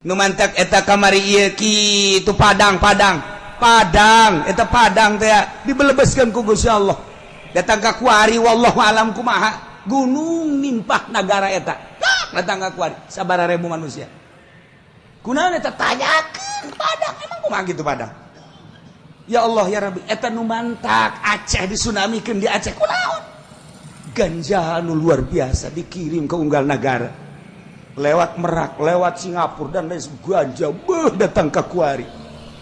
Nu mantak eta kamari ieu kitu Padang, Padang, Padang, eta Padang teh dibelebeskeun ku Gusti Allah. Datang ka kuari, wallahu alam kumaha, gunung nimpah nagara eta. Datang ka kuari sabaraha ribu manusia. Kunaon eta, tanyakeun Padang, emang kumaha gitu Padang? Ya Allah ya Rabbi, eta nu mantak Aceh disunamikeun di Aceh kunaon? Ganja nu luar biasa dikirim ke unggal negara lewat Merak, lewat Singapura dan lain ganja beuh datang ke kuari.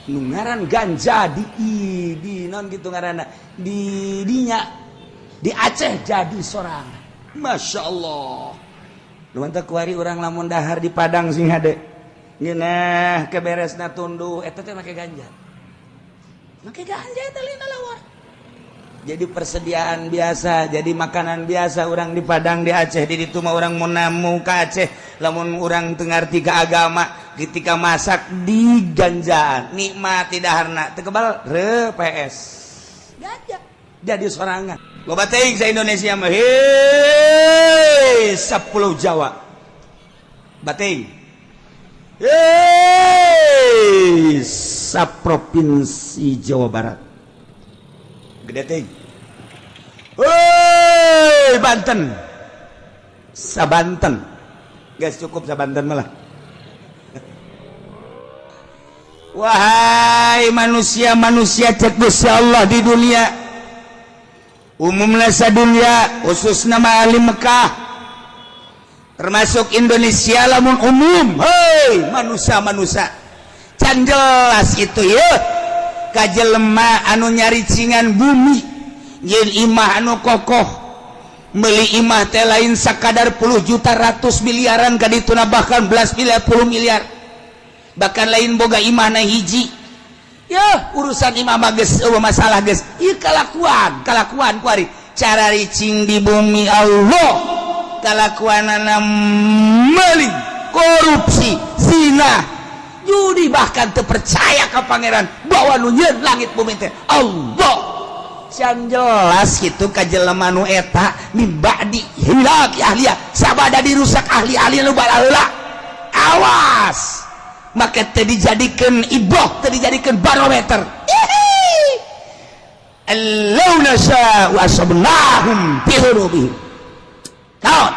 Nu ngaran ganja di non gitu ngaranna di dinya di Aceh jadi sorangan. Masya Allah. Nu mantak kuari urang lamun dahar di Padang sing hade. Ngeunah keberesna tunduh eta teh make ganja. Make ganja eta lina lawar. Jadi persediaan biasa, jadi makanan biasa orang di Padang, di Aceh. Di ditu mah orang mau namu ke Aceh, lamun orang teu ngarti ka agama, ketika masak di ganjaan nikmat tidak harna teu kebal re PS ganja jadi sorangan. Loba teuing sa Indonesia mah, hei, 10 Jawa bating, hei, sa provinsi Jawa Barat gede teuing. Hei, Banten, sabanten, guys, cukup sabanten malah. Wahai manusia-manusia, cek Gusti Allah di dunia umumnya, dunia khusus nama ahli Mekah termasuk Indonesia lamun umum. Hei manusia-manusia, can jelas itu ya kajelema anu nyaricingan bumi yen imah anu kokoh, beli imah teh lain sakadar puluh juta, ratus miliaran kadituna, bahkan belas miliar, puluh miliar. Bahkan lain boga imah na hiji ya, urusan imah mah geus eueuh masalah geus. Ieu kalakuan kalakuan kuari cara ricing di bumi Allah, kalakuanana meling, korupsi, zina, judi, bahkan terpercaya ke Pangeran bahwa nu nyieun langit bumi teh Allah. Can jelas gitu ka jelema nu eta min ba'di ihlaki ahliha, sabada dirusak ahli-ahli nu balaheula. Awas, maka teu dijadikeun ibroh, teu dijadikeun barometer. Allau nasha'u asabnahum bi dzunubihim. Naon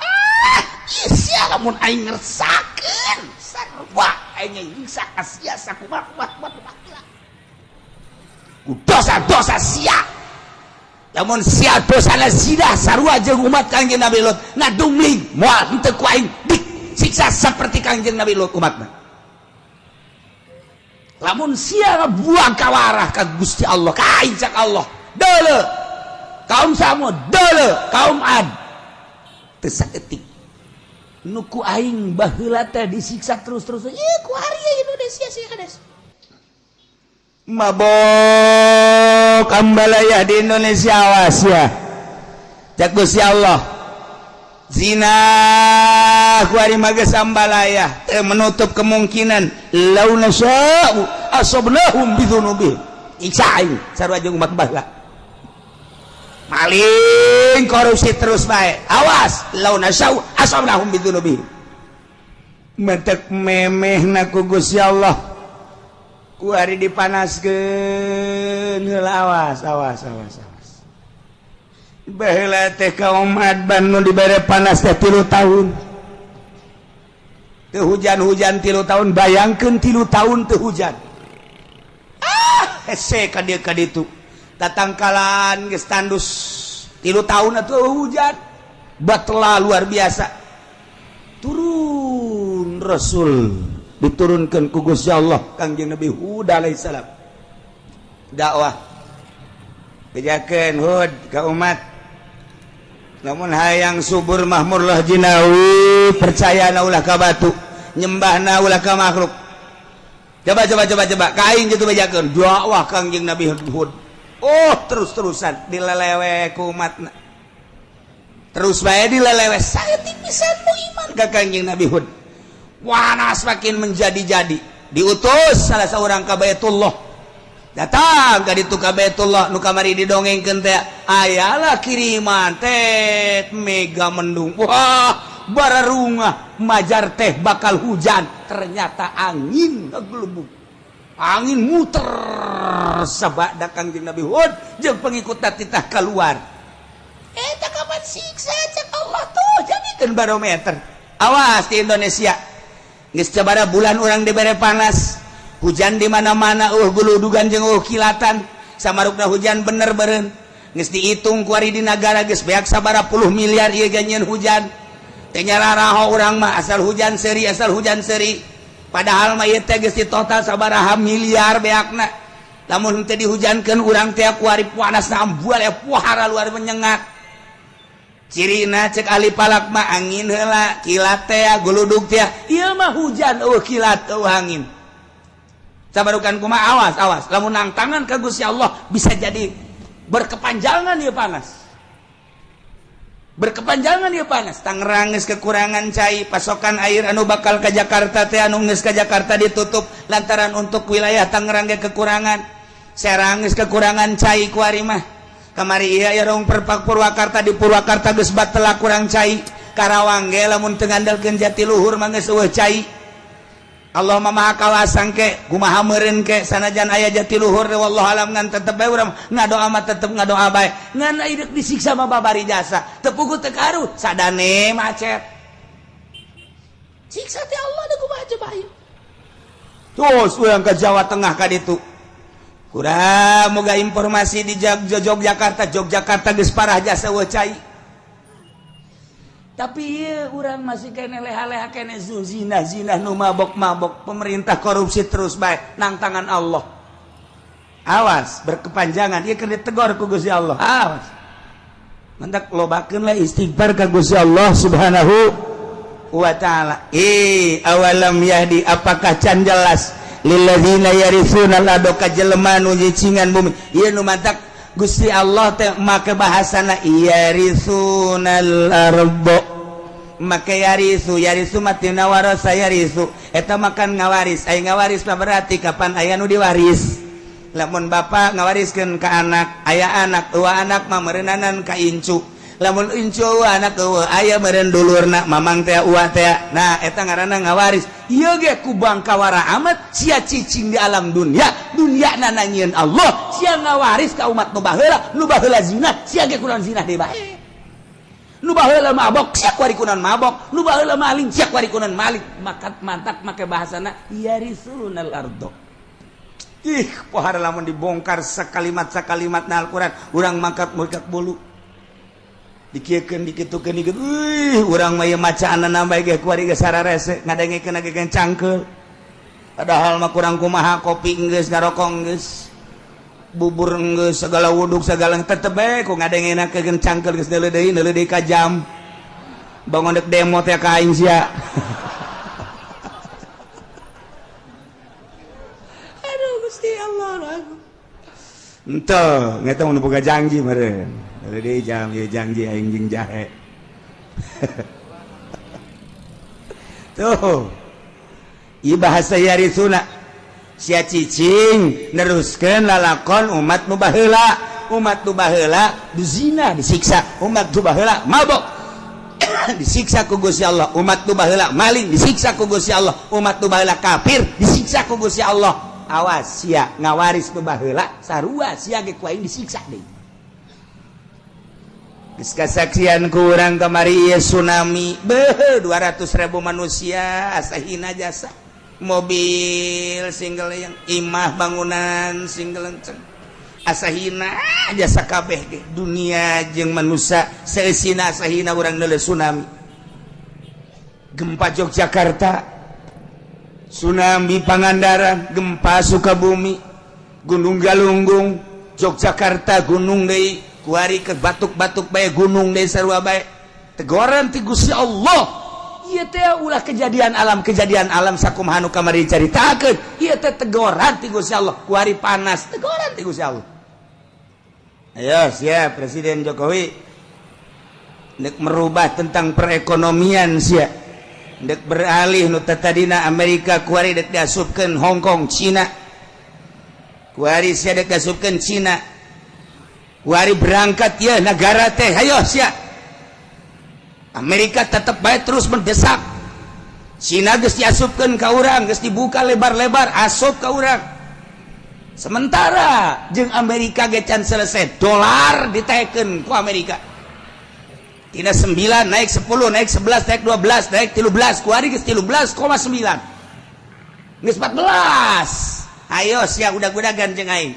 ah sia, lamun aing ngersakeun sarua aing nyiksa ka sia sakumaha kumaha kumaha ku dosa-dosa sia. Lamun sia dosana zina sarua jeung umat Kangjeng Nabi Lut, ngadumling, moal henteu ku aing disiksa seperti Kangjeng Nabi Lut umatna. Lamun sia buang kawarah ka Gusti Allah, ka aing, cak Allah, deuleu kaum Samud, deuleu kaum Ad, teu saeutik nu ku aing baheula teh disiksa terus-terus. Ieu ku ari Indonesia sih kades mabok ambalaya di Indonesia, awas ya, cak Gusti Allah. Zina ku ari mah geus ambalaya, teu menutup kemungkinan lau nasya'u asabnahum bidzunubihim, siksa aing sarua jeung umat baheula. Maling, korupsi terus bae, awas, lau nasya'u asabnahum bidzunubihim. Mentek memeh na ku Gusti Allah ku hari dipanaskeun heula. Awas, awas, awas, awas. Baheula teh kaum Ad nu dibere panas teh 3 tahun teu hujan-hujan, 3 tahun. Bayangkeun 3 tahun teu hujan. Ah, hese ka dieu ka ditu, tatangkalan geus tandus, 3 tahun atuh hujan batla luar biasa. Turun Rasul, diturunkan ku Gusti Allah Kangjeng Nabi Hud alaihissalam, dakwah, bejakeun Hud ka umat, lamun hayang subur mahmurlah jinawi, percaya na ulah ka batu, nyembahna ulah ka makhluk. Coba, coba, coba, coba ka aing gitu, bejakeun dakwah Kangjeng Nabi Hud. Oh, terus-terusan dilelewe ku umatna, terus bae dilelewe, saeutik pisan nu iman ka Kangjeng Nabi Hud. Panas makin menjadi-jadi, diutus salah seorang ka Baitullah. Datang ka ditu ka Baitullah nu kamari didongengkeun teh, ayalah kiriman teh mega mendung. Wah, Bararungah majar teh bakal hujan, ternyata angin ngagelebug, angin muter sabada Kangjeng Nabi Hud jeung pengikut titah keluar. Eta kapan siksa cek Allah tuh, jadikeun barometer. Awas di Indonesia, geus sabaraha bulan urang dibere panas, hujan di mana-mana, guludugan jeung kilatan. Samarukna hujan bener beren, geus dihitung kuari di nagara geus beak sabaraha puluh miliar ieu ganyeun hujan. Teh nyararaho urang mah, asal hujan seri, asal hujan seri. Padahal mah ieu teh geus di total sabaraha miliar beakna. Lamun teh dihujankeun urang teh kuari panas ambual ya, puhara luar menyengat. Cirina cek ahli falak mah angin heula, kilat teh, guludug teh. Ieu mah hujan euweuh kilat, euweuh angin. Sabarukan kumaha? Awas, awas lamun nangtangan ka Gusti Allah, bisa jadi berkepanjangan ya panas, berkepanjangan ya panas. Tangerang geus kekurangan cai, pasokan air anu bakal ke Jakarta teh, anu geus ke Jakarta ditutup lantaran untuk wilayah Tangerang ge kekurangan. Serang geus kekurangan cai kuari mah. Kamari iya ya rong perpak Purwakarta, di Purwakarta geus batela kurang cai. Karawang ge lamun teu ngandalkeun Jatiluhur mah geus euweuh cai. Allah mah maha kawasang ke kumaha meureun ke, sanajan aya Jatiluhur, wallahu alam, ngan tetep bae urang ngadoa mah, tetep ngadoa bae. Ngan deuk disiksa mah babari jasa teu puguh teu karuh, sadane macet siksa teh Allah da kumaha coba ieu. Terus urang ke Jawa Tengah ka ditu, kurang moga informasi di Yogyakarta. Yogyakarta geus parah jasa euweuh cai, tapi ieu urang masih kene leha-leha kene, zina zina, nu mabok mabok, pemerintah korupsi terus bae nang tangan Allah. Awas berkepanjangan ieu keur ditegor ku Gusti Allah. Awas, mantak lobakeun lah istighfar ka Gusti Allah Subhanahu wa Ta'ala. Eh, awalam yahdi, apakah can jelas, lilladzina yaritsuna al ka jelema nu nyicingan bumi. Ieu nu mantak Gusti Allah teh make bahasana yarisunal ardo, make yarisu. Yarisu matina warasa yarisu, eta makan ngawaris. Aya ngawaris mah berarti kapan aya nu diwaris. Lamun bapak ngawariskeun ka anak, aya anak eueuh, anak mah meureunnanan ka incu. Lamun incu eueuh, anak eueuh, aya meureun dulurna, mamang teh, uwa teh. Nah, eta ngaranna ngawaris. Ieu ge ku bangkawara amat sia cicing di alam dunia, dunia nyieun Allah, sia ngawaris ka umat nu baheula. Nu baheula zina, sia ge kunaon zina deui bae. Nu baheula mabok, sia kuari kunaon mabok. Nu baheula maling, sia kuari kunaon maling. Maka mantak make bahasana yarisunal ardo. Ih, pohara lamun dibongkar sakalimat sakalimat na Al-Quran, urang mangkat mangkat bulu, dikiekeun, dikitukeun, dikit. Wih, urang mah ieu macaanna nambah ge kuari ge sararese ngadengekeun ge cangkeul. Padahal mah kurang kumaha, kopi geus, ngarokok geus, bubur geus, segala wuduk segala, tetep bae ku ngadengenakeun cangkeul. Geus neuleuh deui, neuleuh deui ka jam, bangun dek demo teh ka aing sia. Aduh Gusti Allah, henteu ngeta mun boga janji meureun. Deui jam ieu janji aing jeung jahe tuh. Ieu bahasa yarisuna, sia cicing neruskeun lalakon umat nu baheula. Umat nu baheula zina disiksa, umat nu baheula mabok disiksa ku Gusti Allah, umat nu baheula maling disiksa ku Gusti Allah, umat nu baheula kafir disiksa ku Gusti Allah. Awas sia ngawaris nu baheula, sarua sia ge ku aing disiksa deui. Geus kasaksian ku urang kamari ieu tsunami, beuh, 200.000 manusia asa hina jasa, mobil single yang imah bangunan single lenceng asa hina jasa kabeh ge. Dunia jeung manusia seusina asa hina urang neuleuh tsunami, gempa Yogyakarta, tsunami Pangandaran, gempa Sukabumi, Gunung Galunggung, Yogyakarta gunung deui kuari ke batuk-batuk bae, gunung deui, sarua bae tegoran ti Gusti Allah. Ieu teh ulah kejadian alam, kejadian alam sakumaha nu kamari caritakeun, ieu teh tegoran ti Gusti Allah. Kuari panas, tegoran ti Gusti Allah. Ayo siap Presiden Jokowi nek merubah tentang perekonomian, sia dek beralih nu tadina Amerika, kuari dek diasupkeun Hong Kong, Cina. Kuari sia dek diasupkeun Cina, kuari berangkat ya negara teh. Ayo sia. Amerika tetap baik terus mendesak. Cina geus diasupkeun ka urang, geus dibuka lebar-lebar asup ka urang. Sementara jeung Amerika ge can selesai, dolar ditaekkeun ku Amerika. Tina 9 naik 10, naik 11, naik 12, naik 13, kuari geus 13,9. Geus 14. Ayo sia udag-udagan jeung aing.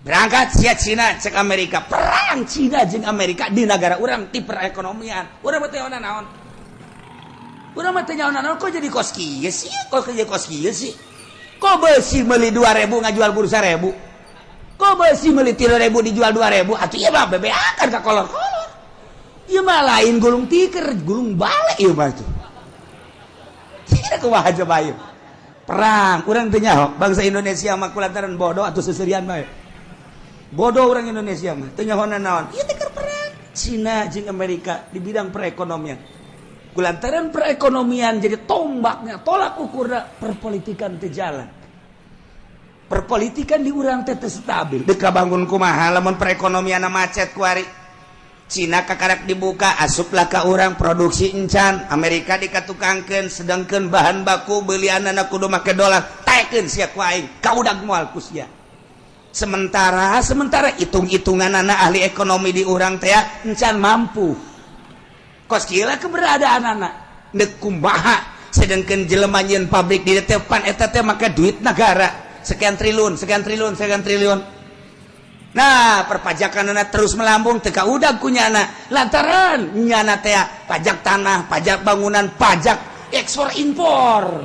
Berangkat sia Cina, cek Amerika. Perang Cina jeung Amerika di negara urang ti perekonomian. Urang mah teu naon. Urang mah teu naon, kok jadi kos kieu sih? Kok jadi kos kieu sih? Kok besi meuli 2000 ngajual kudu 1000? Kok besi meuli 3000 dijual 2000? Atuh ieu mah bebeakan ka kolor-kolor. Ieu mah lain gulung tikar, gulung balik ieu mah tuh. Tidak, kumaha coba ieu? Perang, urang teu nyaho, bangsa Indonesia mah kulantaran bodoh atau seserian bae. Bodoh orang Indonesia mah, teu nyaho naon. Ieu teh keur perang Cina jeung Amerika di bidang perekonomian. Kulantaran perekonomian jadi tombaknya, tolak ukurna perpolitikan teu jalan. Perpolitikan di urang teh teu stabil. Dek bangun kumaha lamun perekonomian macet kuari? Cina kakarak dibuka, asuplah ka urang, produksi encan. Amerika dikatukangkeun, sedangkan bahan baku belianana kudu make dolar, taekeun sia ku aing, kaudag moal ku sia. Sementara sementara hitung-hitungan anak ahli ekonomi di urang teh encan mampu. Kos kieu keberadaan anak dek kumaha, sedangkan jelema nyieun pabrik di depan eta teh make duit negara sekian triliun, sekian triliun, sekian triliun. Nah, perpajakan anak terus melambung, teka udah kunyana lantaran nyana teh pajak tanah, pajak bangunan, pajak ekspor impor.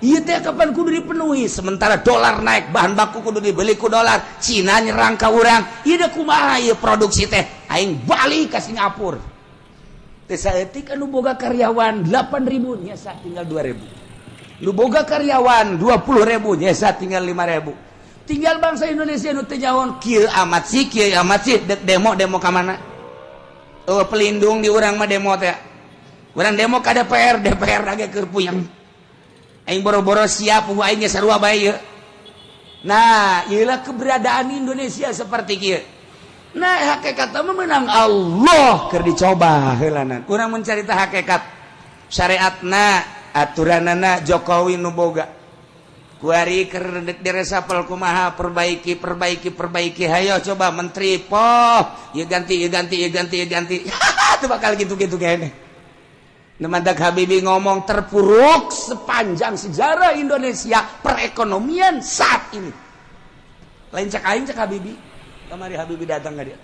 Iya teh kapan kudu dipenuhi? Sementara dolar naik, bahan baku kudu dibeli ku dolar. Cina nyerang ka urang. Ieu kumaha ieu produksi teh? Aing balik ke Singapura. Teh saeutik anu boga karyawan 8000 nyesa tinggal 2000. Nu boga karyawan 20.000 nyesa tinggal 5000. Tinggal bangsa Indonesia nu teu nyaho, kieu amat sih, kieu amat sih, dek demo, demo ka mana? Oh, pelindung di urang mah demo teh. Urang demo ka DPR, DPR lagi keur puyeng. Aing boro-boro siap, aing ge sarua bae ieu. Nah, ieulah keberadaan Indonesia seperti kieu. Nah, hakikat mah menang Allah keur dicoba heulana. Kurang mencarita hakikat syariatna, aturanana Jokowi nu boga. Kuari keur diresapel kumaha? Perbaiki, perbaiki, perbaiki. Hayo coba menteri poh ya ganti, ya ganti, ya ganti, ya ganti. Itu bakal gitu-gitu kayaknya. Mantak Habibie ngomong terpuruk sepanjang sejarah Indonesia perekonomian saat ini. Lain cek aing, cek Habibie. Kamari Habibie datang nggak dia?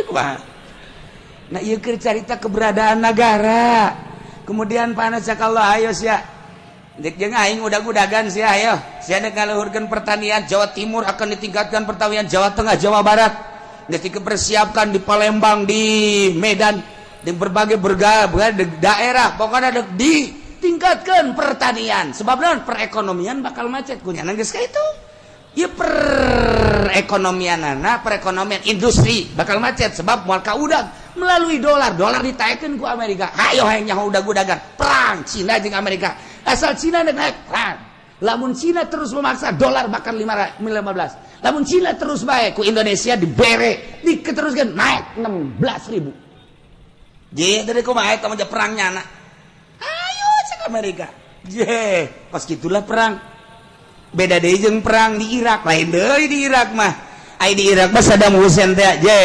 Kumaha? Nah, ieu keur carita keberadaan negara. Kemudian panas cek Allah, ayo sia. Dek jeung aing udag-udagan sia, ayo. Sia dek ngaluhurkeun pertanian Jawa Timur, akan ditingkatkan pertanian Jawa Tengah, Jawa Barat. Geus dipersiapkan di Palembang, di Medan, di berbagai berbagai daerah, pokoknya dek ditingkatkan pertanian. Sebab naon? Perekonomian bakal macet kunyana geus ka itu. Ya, perekonomian, perekonomian industri bakal macet sebab moal kaudag melalui dolar. Dolar ditaikkan ku Amerika. Hayo hayang nyaho udag-udagan perang Cina jeung Amerika. Asal Cina naik, perang. Lamun Cina terus memaksa, dolar bahkan 15. Lamun Cina terus baik, ku Indonesia dibere, diteruskan naik 16 ribu. Jadi dari kumaha eta mah perangnya anak? Ayo cek Amerika. Je, pas gitulah perang. Beda deui jeung perang di Irak, lain deui di Irak mah. Ai di Irak mah Saddam Hussein teh, je,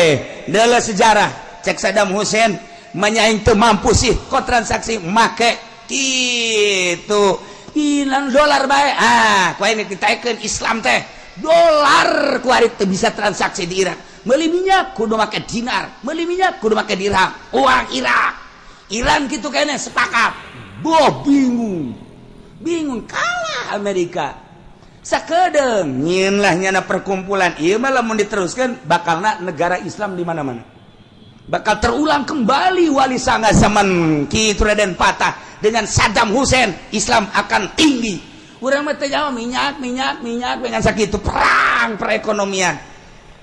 deuleu sejarah. Cek Saddam Hussein, manya aing teu mampu sih kok transaksi make kitu. Hilang dolar bae. Ah, ku aing ditaekeun Islam teh. Dolar ku ari teu bisa transaksi di Irak. Meuli minyak kudu make dinar, meuli minyak kudu make dirham, uang Irak. Iran gitu kayaknya sepakat. Boh, bingung. Bingung kalah Amerika. Sakedeng nyieun lah nyana perkumpulan. Ieu mah lamun diteruskan bakalna negara Islam di mana-mana. Bakal terulang kembali Wali Sanga zaman Ki Raden Patah dengan Saddam Hussein, Islam akan tinggi. Urang mah teu jauh minyak, minyak, minyak dengan sakitu perang perekonomian.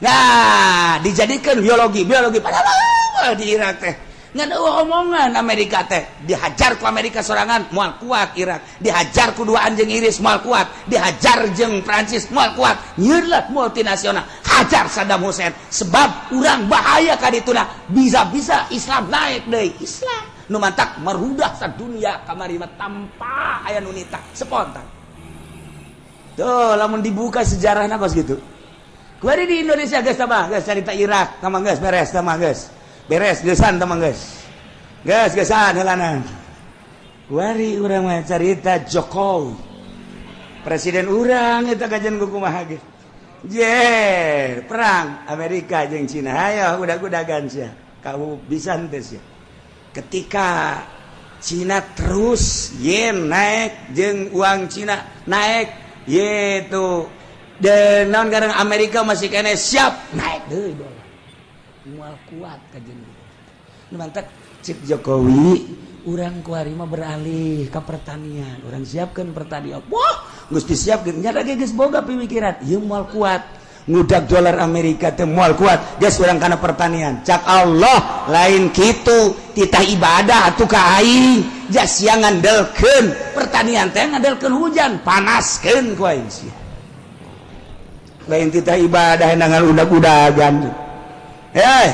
Nah, dijadikan biologi, biologi padahal di Irak teh. Ngan euweuh omongan Amerika teh. Dihajar ku Amerika sorangan moal kuat Irak, dihajar ku duaan jeung Inggris moal kuat, dihajar jeung Prancis moal kuat. Nyieun lah multinasional, hajar Saddam Hussein, sebab urang bahaya ka dituna, bisa-bisa Islam naik deui. Islam nu mantak merudah sadunia kamari mah tanpa aya nu nita, spontan. Tuh, lamun dibuka sejarahna kos gitu. Kuari di Indonesia geus tambah, geus carita Irak, tambah geus beres, tambah geus. Beres geusan, tambah geus. Geus geusan heulana. Kuari urang mah carita Jokowi. Presiden urang eta kajian ku kumaha ge. Je, perang Amerika jeung Cina. Hayo udah-udagan sia. Kamu bisa henteu sia. Ketika Cina terus yen naik jeung uang Cina naik yaitu dan naon garang Amerika masih kene siap naik deui dolar, moal kuat kajian gitu. Mantak cik Jokowi, urang kuari mah beralih ke pertanian, urang siapkan pertanian. Wah, geus disiapkeun nya lagi, geus boga pemikiran ieu moal kuat ngudak dolar Amerika teh, moal kuat, geus urang kana pertanian. Cak Allah, lain kitu, titah ibadah atuh ka aing, jas sia ngandelkeun pertanian teh ngandelkeun hujan, panaskeun ku aing sia. Lain titah ibadah dengan udag-udagan. Eh,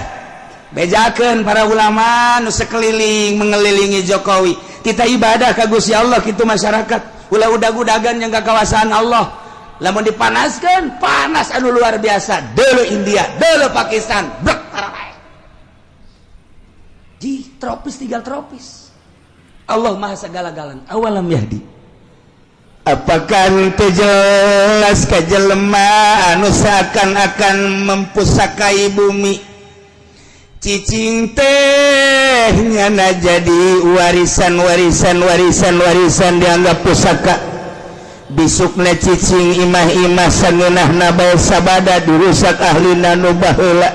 bejakeun para ulama nu sekeliling mengelilingi Jokowi, titah ibadah ka Gusti Allah kitu. Masyarakat ulah udag-udagan yang kawasan Allah. Lamun dipanaskan, panas anu luar biasa. Dulu India, dulu Pakistan, brek tarabae. Di tropis, tinggal tropis. Allah maha segala-galana. Awalam yahdi, apakah teu jelas ka jelema anu seakan-akan mempusakai bumi? Cicing teh nyana jadi warisan, warisan, warisan, warisan, dianggap pusaka. Bisukna cicing imah-imah sangeunahna bae sabada dirusak ahlina nu baheula.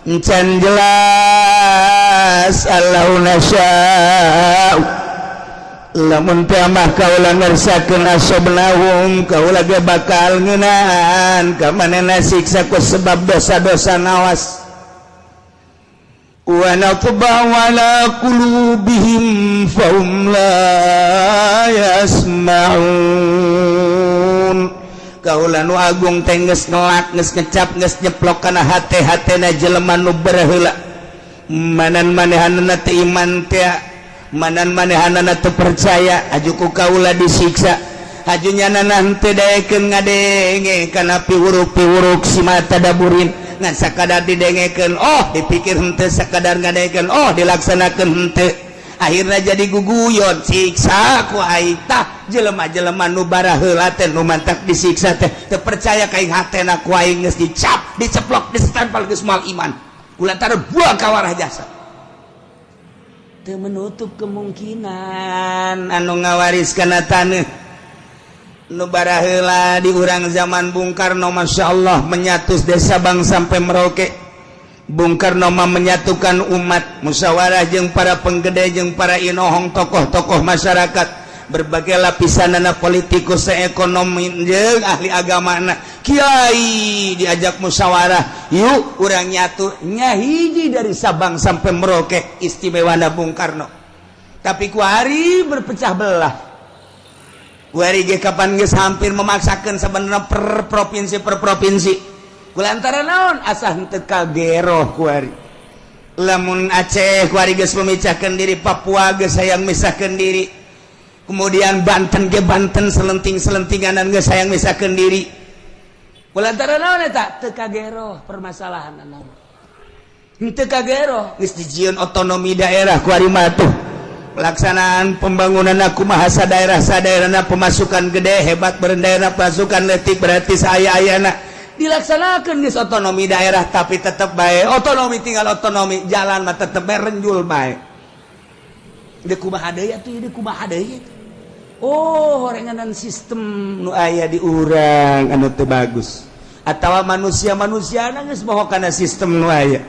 Encan jelas? Allahu nasya'u, lamun teh mah kaula ngersakeun, asobnahum, kaula ge bakal ngeunaan ka manehna siksa ku sebab dosa-dosa. Nawas, wa natba'u ala qulubihim fahum la yasma'un. Kaula nu agung teh geus ngelak, geus ngecap, geus nyeplok kana hate-hatena jelema nu baheula. Manan manehanana teh iman teh, manan manehanana teu percaya, aju ku kaula disiksa. Aju nyanana henteu daekeun ngadenge kana piwuruk-piwuruk si mata daburin, ngan sakadar didengekeun oh dipikir henteu, sakadar ngadengekeun oh dilaksanakeun henteu, akhirnya jadi guguyon, siksa ku aing. Tah, jelema-jelema nu baraheula teh nu mantak disiksa teh teu percaya ka aing, hatena ku aing geus dicap, diceplok, disetampal, geus moal iman kulantaran buang kawarah jasa. Teu menutup kemungkinan anu ngawaris kana taneuh nu baraheula di urang zaman Bung Karno, Masya Allah, menyatu desa Sabang sampai Merauke. Bung Karno mah menyatukan umat, musyawarah jeung para penggede, jeung para inohong, tokoh-tokoh masyarakat berbagai lapisan, anak politikus, ekonomi jeung ahli agama, anak kiai diajak musyawarah, yuk urang nyatu nyahiji dari Sabang sampai Merauke. Istimewa Bung Karno, tapi kuari berpecah belah. Kuari ge kapan geus hampir memaksakan sebenarnya per provinsi, per provinsi, kulantaran naon? Asa henteu kageroh kuari. Lamun Aceh kuari geus memecahkan diri, Papua geus hayang misahkeun diri, kemudian Banten ge Banten selenting-selentinganan geus hayang misahkeun diri. Kulantaran naon eta? Teu kageroh permasalahan naon, henteu kageroh. Geus dijieun otonomi daerah kuari mah tuh, pelaksanaan pembangunan aku bahasa daerah sadaerahna, pemasukan gede hebat daerah, pasukan letik berarti saya ayana dilaksanakan geus otonomi daerah, tapi tetap baik otonomi tinggal otonomi, jalan mah tetep bae renjul bae. Deui kumaha deui atuh, deui kumaha deui? Oh, horenganan sistem nu aya di urang anu teu bagus atawa manusia-manusia geus moho kana sistem nu aya.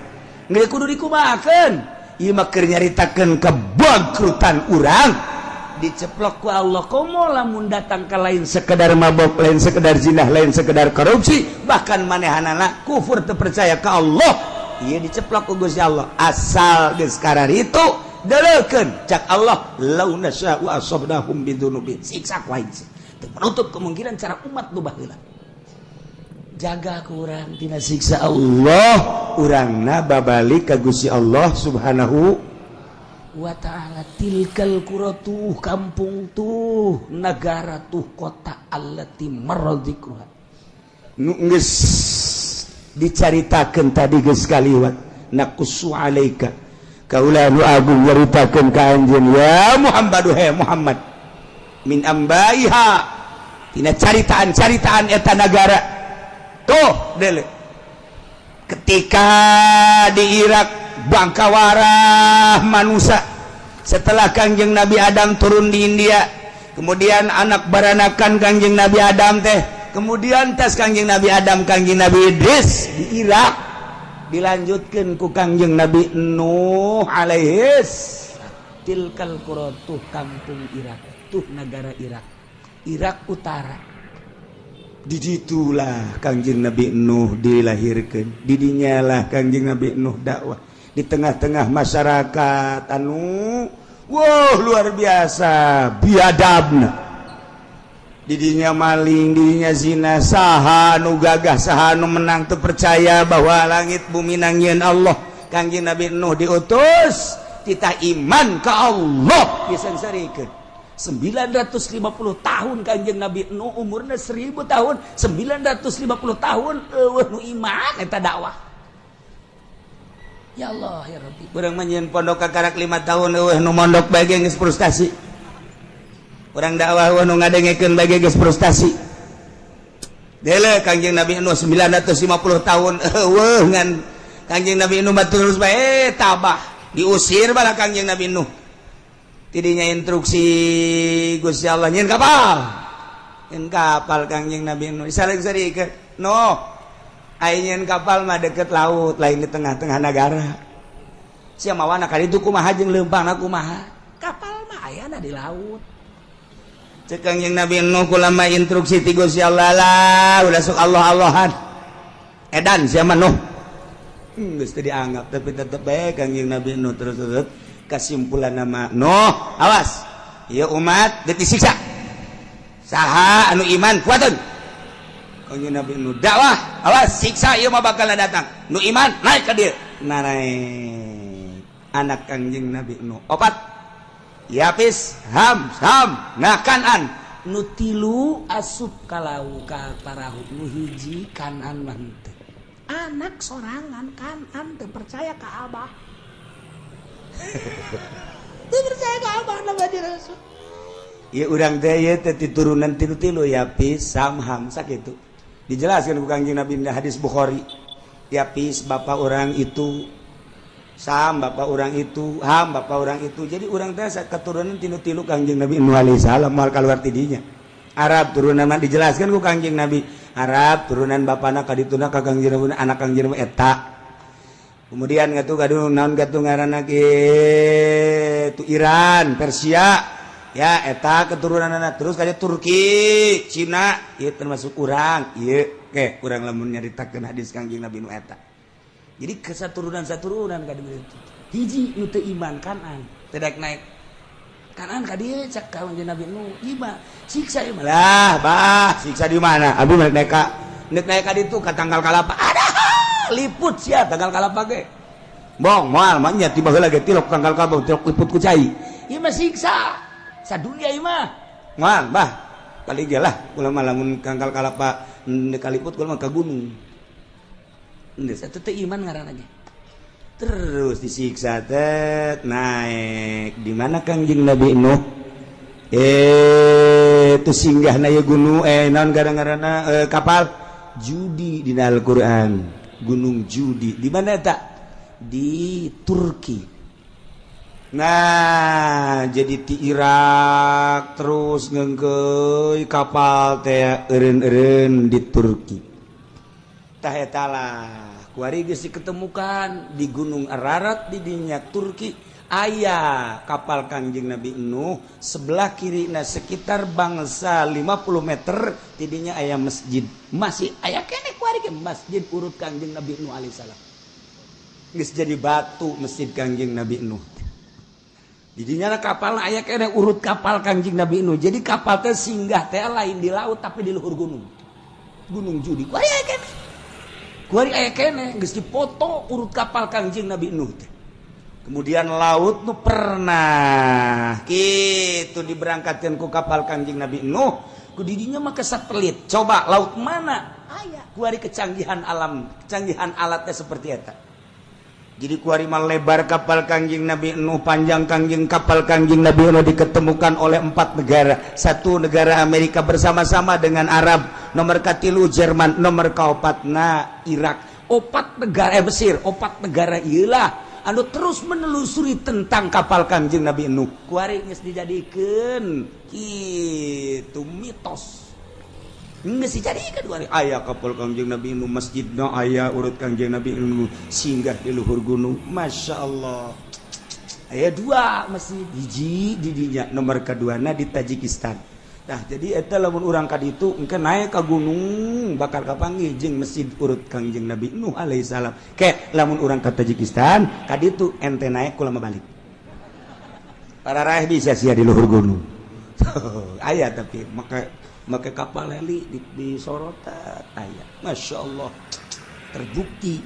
Geus kudu dikumahakeun? Ieu mah keur nyaritakeun kebangkrutan urang diceplok ku Allah. Komo lamun datang ke lain sekedar mabok, lain sekedar zinah, lain sekedar korupsi, bahkan manehanana kufur, teu percaya ka Allah. Ieu diceplok ku Gusti Allah. Asal geus kararitu deleukeun cak Allah, lau nasya'u asabnahum bidzunubihim. Siksa ku aing. Teu menutup kemungkinan cara umat nu baheula. Jaga ku urang tina siksa Allah, urangna babalik ka Gusti Allah Subhanahu wa ta'ala. Tilkal qura, tuh kampung, tuh negara, tuh kota, allati marra dzikruha, nu geus dicaritakeun tadi, geus kaliwat. Naqussu alaika, kaula nu agung nyaritakeun ka anjeun ya Muhammad, he Muhammad, min ambaiha, tina caritaan-caritaan eta nagara. Tuh dele, ketika di Irak bangkawarah manusia setelah Kangjeng Nabi Adam turun di India, kemudian anak baranakan Kangjeng Nabi Adam teh, kemudian tes Kangjeng Nabi Adam, Kangjeng Nabi Idris di Irak, dilanjutkan ku Kangjeng Nabi Nuh alaihis. Tilkal qura, tuh kampung Irak, tuh negara Irak, Irak Utara. Diditulah Kangjeng Nabi Nuh dilahirkan, didinyalah Kangjeng Nabi Nuh dakwah di tengah-tengah masyarakat anu wow, luar biasa biadabna. Didinya maling, didinya zina, saha nu gagah, saha nu menang, teu percaya bahwa langit bumi nangieun Allah. Kangjeng Nabi Nuh diutus, titah iman ka Allah, disangsarikeun 950 tahun. Kanjeng Nabi Nuh umurnya 1000 tahun, 950 tahun euweuh nu iman eta dakwah. Ya Allah ya Rabbi, urang mah nyieun pondok kakarak 5 tahun, euweuh nu mondok bae geus frustasi. Urang dakwah, euweuh nu ngadengekeun bae geus frustasi. Dele Kanjeng Nabi Nuh 950 tahun euweuh, ngan Kanjeng Nabi Nuh mah terus bae tabah. Diusir bala Kanjeng Nabi Nuh. Tidinya instruksi Gusti Allah, nyieun kapal, nyieun kapal. Kangjeng Nabi Nuh saling-sarikeun, "Nuh, aing nyieun kapal mah deket laut, lain di tengah-tengah negara. Sia mawana ka ditu kumaha jeung leumpangna kumaha? Kapal mah ayana di laut." Cek Kangjeng Nabi Nuh, "Kulama instruksi ti Gusti Allah lah, udah sok Allah Allahan, edan sia mah, Nuh." Geus teu dianggap, tapi tetep bae Kangjeng Nabi Nuh terus terus. Kesimpulan nama, "Nuh, awas ya, umat disiksa, saha anu iman kuatun." Kangjeng Nabi Nuh dakwah, "Awas, siksa ieu mah bakal datang, nu iman naik ka dieu." Nah, naik anak Kangjeng Nabi Nuh opat, Yapis, Ham, Sam, nah Kanan. Nu tilu asup kalau ka parahu, nu hiji Kanan mah henteu. Anak sorangan Kanan teu percaya ka Abah, teu percaya ka Abah nama di Rasul. Ya, urang teh ieu teh turunan tilu-tilu, Yapis, Sam, Ham, sakitu. Dijelaskan ku Kangjeng Nabi di hadis Bukhari. Yapis bapak orang itu, Sam bapak orang itu, Ham bapak orang itu. Jadi urang teh keturunan tilu-tilu Kangjeng Nabi Nuh alaihi salam, moal keluar tidinya. Arab turunan mah dijelaskan ku Kangjeng Nabi. Arab turunan bapana ka dituna ka Kangjeng Nabi, anak Kangjeng Nabi eta. Kemudian ngatu kadu naon gatu ngaranna kitu, Iran, Persia ya, eta keturunan anak. Terus kayak Turki, Cina, ieu termasuk urang ieu. Ke urang lamun nyaritakeun hadis Kangjeng Nabi nu eta. Jadi kesaturunan saturunan ka dieu itu. Hiji nu teu iman, Kanan, tidak naik. Kanan ka dieu, cak Kangjeng Nabi nu iman, siksa ieu mah. Lah, bah, siksa di mana? Abi naik ka, naik naik ka ditu ka tangkal kalapa. Ada liput sia tangkal kalapa ge. Bong moal mah nya, tiba heula ge tilok tangkal kalapa, tilok liput ku cai. Ieu mah siksa sadunia ieu mah. Moal, bah. Kali ge lah kula mah lamun tangkal kalapa kaliput, kula mah ka gunung. Geus atuh, teu iman ngaranna ge. Terus disiksa teh naik di mana Kangjeng Nabi Nuh itu singgah na gunung, naon gara-garana, kapal Judi di Al-Qur'an, Gunung Judi di mana tak, di Turki. Nah, jadi di Irak terus ngengkeuy kapal teh eureun-eureun di Turki. Tah, eta lah kuari geus diketemukan di Gunung Ararat di dinya Turki aya kapal Kangjeng Nabi Nuh. Sebelah kiri, nah, sekitar bangsa 50 meter tidinya aya masjid, masih aya keneh kuari ge masjid urut Kangjeng Nabi Nuh alaihissalam. Geus jadi batu masjid Kangjeng Nabi Nuh. Didinya kapal aya keneh urut kapal Kangjeng Nabi Nuh. Jadi kapal teh singgah teh lain di laut, tapi di luhur gunung. Gunung Judi. Kuari aya keneh. Kuari aya keneh geus dipoto urut kapal Kangjeng Nabi Nuh teh. Kemudian laut nu pernah gitu diberangkatkan ku kapal Kangjeng Nabi Nuh. Ku didinya mah satelit. Coba laut mana? Aya. Kuari kecanggihan alam, kecanggihan alatnya seperti eta. Jadi kuari mah lebar kapal Kangjeng Nabi Nuh, panjang Kangjeng kapal Kangjeng Nabi Nuh diketemukan oleh empat negara. Satu negara Amerika bersama-sama dengan Arab, nomor katilu Jerman, nomor kaopatna Irak. Opat negara, Mesir, opat negara iyalah anu terus menelusuri tentang kapal Kangjeng Nabi Nuh. Kuari geus dijadikeun kitu mitos. Geus dijadikeun kuari aya kapal Kangjeng Nabi Nuh, masjidna aya urut Kangjeng Nabi Nuh singgah di luhur gunung. Masya Allah. Aya dua masjid, hiji di dinya, nomor keduana di Tajikistan. Nah, jadi eta lamun urang ka ditu engke naik ka gunung bakal kapanggih jeung masjid urut Kangjeng Nabi Nuh alaihi salam. Ke lamun urang ka Tajikistan ka ditu ente naik kulama balik. Para raih bisa sia di luhur gunung. Aya, tapi maka make kapal heli di sorotan aya. Masya Allah, terbukti.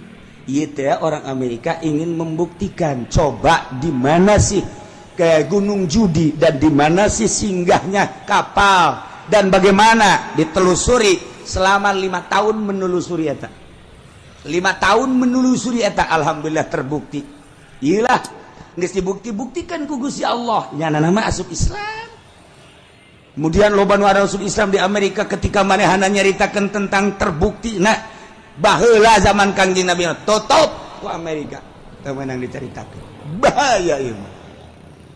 Iya teh orang Amerika ingin membuktikan, coba di mana sih kayak Gunung Judi dan di mana sih singgahnya kapal dan bagaimana ditelusuri selama 5 tahun menelusuri eta, 5 tahun menelusuri eta. Alhamdulillah terbukti. Iyalah, geus dibukti-buktikan ku Gusti Allah, nyana nama asup Islam. Kemudian loba nu asup Islam di Amerika ketika manehana nyaritakeun tentang terbukti. Nah, baheula zaman Kangjeng Nabi tutup ku Amerika, teu meunang dicaritakeun, bahaya ieu mah.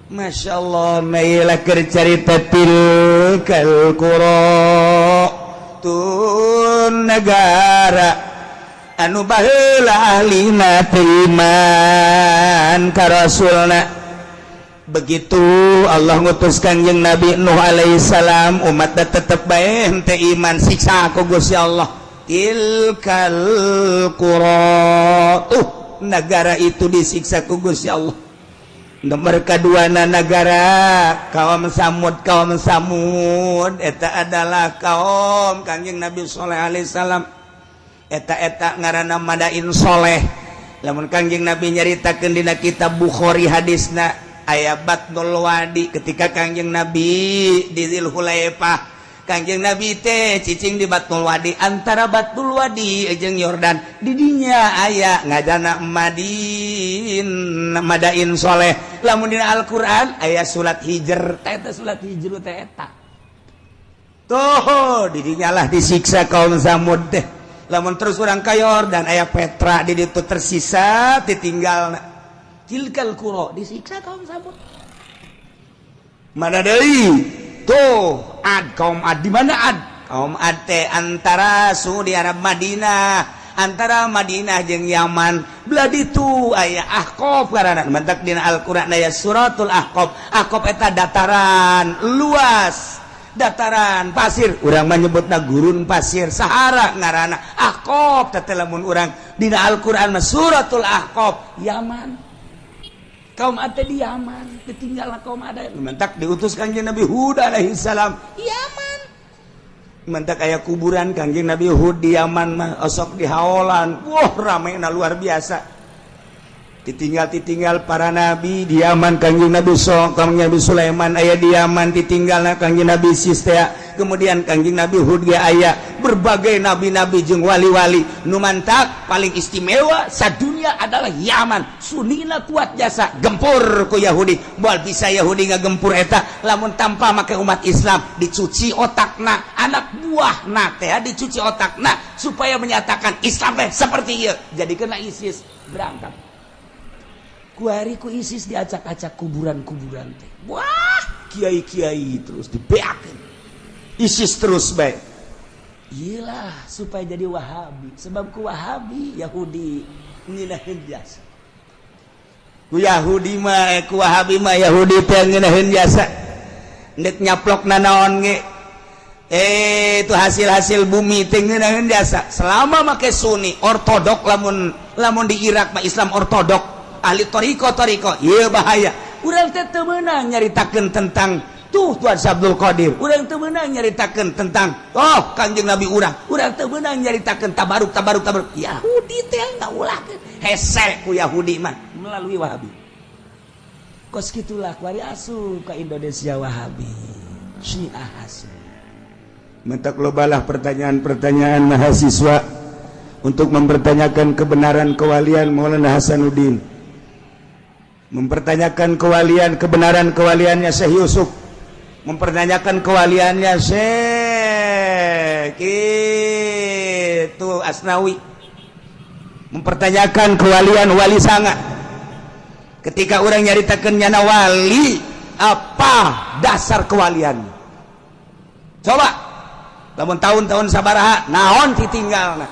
Masya Allah, mailah keur carita tilkal qura, tun negara anu baheula ahlina teu iman ka rasulna. Begitu Allah ngutus Kangjeng Nabi Nuh alaihissalam, umat tetep bae henteu iman, siksa ku Gusti Allah. Tilkal qura, tuh negara itu disiksa ku Gusti Allah. Nomor kedua negara kaum Samud. Kaum Samud eta adalah kaum Kangjeng Nabi Soleh alaihissalam. Eta-eta ngaranna Madain Soleh. Lamun Kangjeng Nabi nyaritakeun dina kitab Bukhari, hadisna aya Batnul Wadi. Ketika Kangjeng Nabi di Dzulhulaifah, Kangjeng Nabi teh cicing di Batnul Wadi, antara Batnul Wadi jeung Yordan. Didinya aya ngajana Madin, Madain Soleh. Lamun dina Al-Qur'an aya surat Hijr teh, eta surat Hijr teh eta tuh. Didinya lah disiksa kaum Samud teh. Lamun terus urang ka Yordan aya Petra di ditu, tersisa ditinggal. Tilkal qura disiksa kaum Samud. Mana deui tuh? Ad, kaum Ad. Di mana Ad? Kaum Ad teh antara Saudi Arab, Madinah, antara Madinah jeung Yaman belah ditu aya Ahqaf karana. Mantak dina Al-Qur'an aya suratul Ahqaf. Ahqaf eta dataran luas, dataran pasir, urang menyebutna gurun pasir, Sahara ngaranna Ahqaf teh. Lamun urang dina Al-Qur'an mah suratul Ahqaf, Yaman. Kaum Ad di Yaman ditinggal. Kaum Ad mantak diutus Kangjeng Nabi Hud alaihi salam Yaman. Mantak aya kuburan Kangjeng Nabi Hud di Yaman mah, osok di haolan. Wah, rame na luar biasa. Ditinggal, ditinggal para nabi di Yaman. Kangjeng Nabi So, Kangjeng Nabi Sulaiman aya di Yaman, ditinggal Kangjeng Nabi Sistea. Kemudian Kangjeng Nabi Hud ge aya, berbagai nabi-nabi jeung wali-wali. Nu mantak paling istimewa sadunia adalah Yaman. Sunina kuat jasa gempur ku Yahudi. Moal bisa Yahudi ngagempur eta lamun tanpa make umat Islam. Dicuci otakna, anak buahna teh dicuci otakna supaya menyatakan Islam teh seperti ieu, jadi kena ISIS berangkat. Kuari ku ISIS diacak-acak kuburan-kuburan teh. Wah, kiai-kiai terus dibeakeun ISIS terus baik. Iyalah, supaya jadi Wahabi. Sebab ku Wahabi Yahudi ngeunaheun jasa. Ku Yahudi mah, ku Wahabi mah Yahudi teh ngeunaheun jasa. Ndek nyaplok nanaon ge. Itu hasil-hasil bumi teh ngeunaheun jasa selama make Sunni ortodok. Lamun lamun di Irak mah Islam ortodok, ahli toriko toriko. Ieu bahaya. Urang teh teu meunang nyaritakeun tentang tuh Tuan Abdul Qadir, urang teu meunang nyaritakeun tentang oh Kanjeng Nabi urang, urang teu meunang nyaritakeun tabaruk tabaruk tabaruk. Yahudi teh ngaulahkeun, hese ku Yahudi mah melalui Wahabi. Kos kitulah kuari asup ka Indonesia Wahabi, Syiah asup. Mentak lobalah pertanyaan-pertanyaan mahasiswa untuk mempertanyakan kebenaran kewalian Maulana Hasanuddin, mempertanyakan kewalian, kebenaran kewaliannya Syekh Yusuf, mempertanyakan kewaliannya Syekh itu Asnawi, mempertanyakan kewalian Wali Sanga. Ketika orang nyaritakan nyana wali, apa dasar kewalian? Coba lamun tahun-tahun sabaraha, naon ditinggal?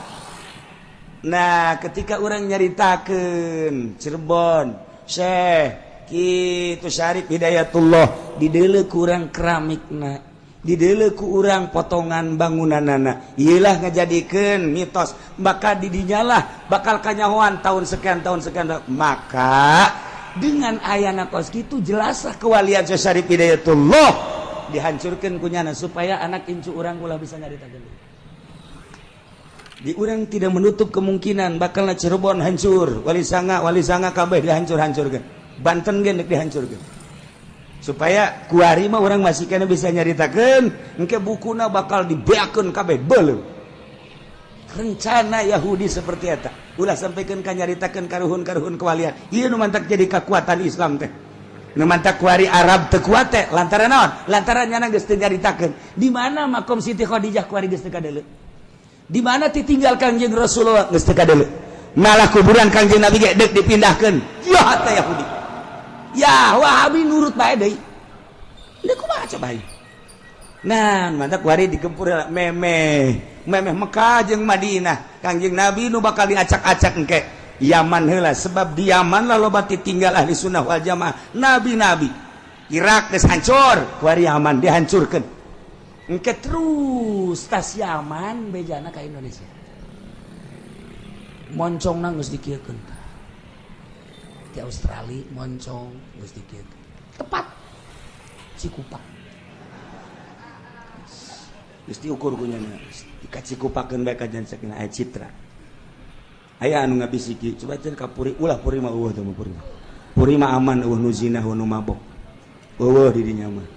Nah, ketika orang nyaritakan Cirebon, Syekh kitu Syarif Hidayatullah, dideuleu ku urang keramikna, dideuleu ku urang potongan bangunanana, iyalah ngajadikeun mitos. Maka didinyalah bakal kanyahoan tahun sekian, tahun sekian. Maka dengan ayana kos kitu, jelaslah kewalian Syekh Syarif Hidayatullah dihancurkan kunyana supaya anak incu urang ulah bisa nyaritakeun. Di urang tidak menutup kemungkinan bakal Cirebon hancur, Wali Sanga, Wali Sanga kabeh dihancur-hancurkan, Banten ge deuk dihancurkan, supaya kuari mah urang masih kena bisa nyaritakeun. Engke bukuna bakal dibeakeun kabeh, beuleum rencana Yahudi seperti eta. Ulah sampaikan ka nyaritakeun karuhun-karuhun kewalian. Ieu nu mantak jadi kekuatan Islam teh, nu mantak kuari Arab teu kuat teh lantaran naon? Lantaran nyana geus teu nyaritakeun di mana makom Siti Khadijah. Kuari geus teu kadeuleu di mana ditinggal Kangjeng Rasulullah, geus teu kadeuleu. Malah kuburan Kangjeng Nabi ge deuk dipindahkeun. Ya teh Yahudi, ya Wahabi nurut bae deui. Deuk kumaha coba? Nah, mantak kuari digempur memeh memeh Mekah jeung Madinah, Kangjeng Nabi nu bakal diacak-acak engke. Yaman heula, sebab di Yaman lah loba tinggal ahli sunnah wal jamaah, nabi-nabi. Irak geus hancur, kuari Yaman dihancurkeun. Engke terus tas Yaman bejana ka Indonesia, moncongna geus dikieukeun. Di Australia moncong geus dikieukeun, tepat Cikupa geus diukur ku nyana, dikacikupakeun bae ka jan sakinah aya citra. Aya anu ngabisiki, coba cenah ka Puri, ulah Puri mah, eueuh teh mah. Puri Puri mah aman, eueuh nu zina, eueuh nu mabok, eueuh di dinya mah.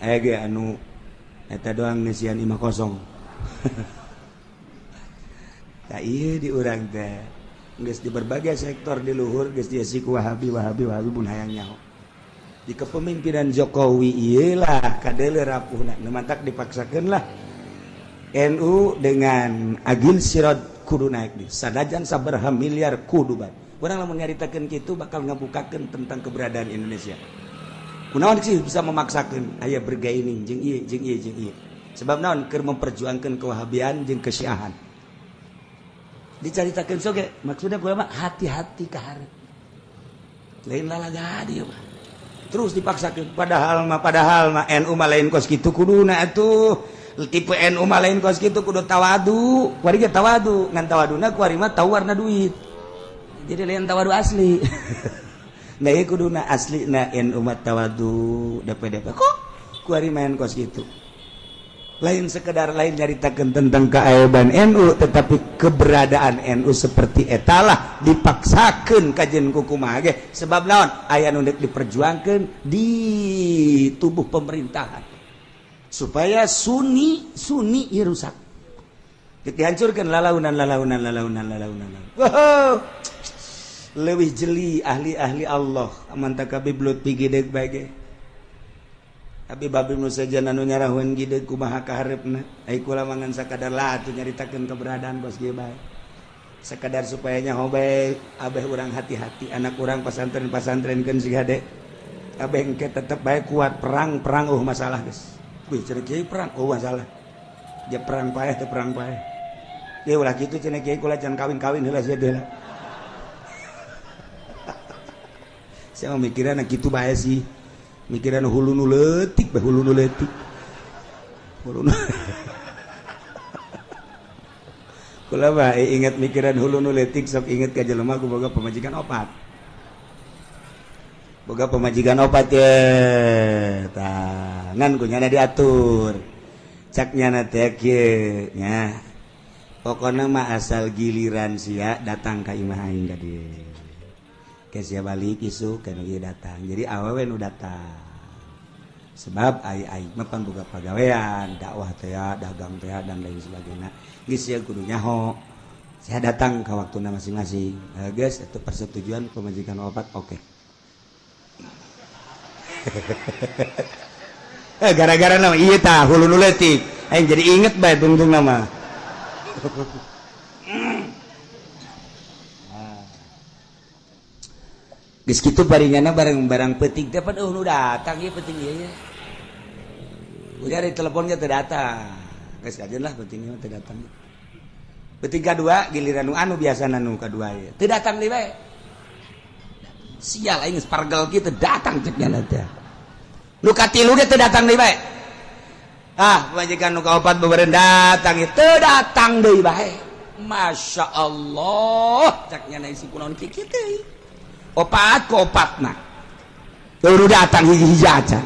Aya ge anu eta doang, ngeusian imah kosong. Tah, ieu di urang teh geus di berbagai sektor di luhur geus diisi ku Wahabi, Wahabi, Wahabi. Pun hayang nyaho di kepemimpinan Jokowi ieu lah kadeuleu rapuhna. Nu mantak dipaksakeun lah NU dengan Agil Siraj kudu naik di sanajan sabaraha miliar kudu bae. Urang lamun nyaritakeun kitu bakal ngabukakeun tentang keberadaan Indonesia. Kunaon sih bisa memaksakeun aya bergaining jeung ieu jeung ieu jeung ieu? Sebab naon? Keur memperjuangkan kewahabian jeung kesyiahan dicaritakeun soge. Maksudnya gua mah hati-hati ka hareup, lain lalaga dia mah terus dipaksakeun. Padahal mah NU mah lain kos kitu kuduna atuh. Tipe NU mah lain kos kitu kudu, tawadu kuari ge tawadu, ngan tawaduna kuari mah tahu warna duit, jadi lain tawadu asli. Nah, ieu kuduna asli na NU mah tawadu DPDP, kok kuari main kos kitu. Lain sekedar lain nyaritakeun tentang keaiban NU, tetapi keberadaan NU seperti etalah dipaksakeun kajen kukumaha ge. Sebab naon? Aya nu deuk diperjuangkeun di tubuh pemerintahan supaya Sunni Sunni ieu rusak, dihancurkan lalaunan lalaunan lalaunan lalaunan. Wow, leuwih jeli ahli-ahli Allah mantap. Habib Lutfi gideg bae ge. Habib Habib nu sejen anu nyarahun gideg kumaha kaharepna. Ai kula mah ngan sakadar lah atuh nyaritakeun keberadaan bos ge bae, sekadar supaya nyaho bae. Abeh urang hati-hati, anak urang pasantren pasantrenkeun si hade abeh. Engke tetep bae kuat perang perang, oh masalah geus. Wih, cenah kiai perang, oh masalah dia perang paeh teh, perang paeh. Ya ulah kitu cenah kiai, kula can kawin-kawin heula sia heula. Saya mah mikiran kitu bae sih, mikiran hulu nu leutik bae, hulu nu leutik. Hulu kula mah inget mikiran hulu nu leutik sok inget ka jelema ku boga pamajikan opat. Boga pamajikan opat ye. Tah, ngan ku nyana diatur. Cak nyana teh kieu nya. Pokona mah asal giliran sia datang ka imah aing ka dieu. Ke sia balik isuk kana ieu datang. Jadi awewe nu datang. Sebab ai aing mah pan boga pagawean, dakwah teh, dagang teh dan lain sebagainya. Geus sia kudu nyaho. Saya datang ke waktuna masing-masing. Geus itu persetujuan pemajikan opat oke. Gara-gara nama ieu tah hulu nu leutik. Aing jadi inget bae tungtung nama. Geus kitu baringana bareng-barang peuting teh pan eueuh nu datang ieu peuting ieu ye. Udah di teleponnya teu datang. Geus aja lah peuting ieu teu datang. Peuting kadua giliran nu anu biasana nu kadua ieu. Teu datang deui bae. Sial aing geus pargel kieu teu datang cek nya teh. Nu katilu ge teu datang deui bae. Ah, pamajikan nu kaopat beureun datang ieu teu datang deui bae. Masya Allah, cek nya isi kunaon kieu teh. Opat ku opatna. Teu datang hiji-hiji acan.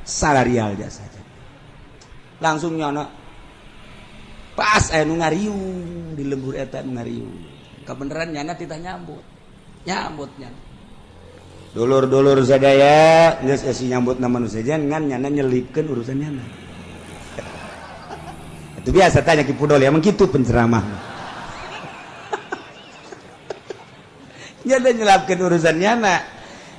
Salarial jasa. Langsung nyono pas aya nu ngariung di lembur eta nu ngariung. Kabeneran nyana titah nyambut. Nyambut nyana. Dulur-dulur sadaya geus esi nyambut na manusia ngan nyana nyelipkeun urusan nyana. Itu biasa tanya Ki Pudol emang kitu penceramah. Nyana nyelapkeun urusan nyana.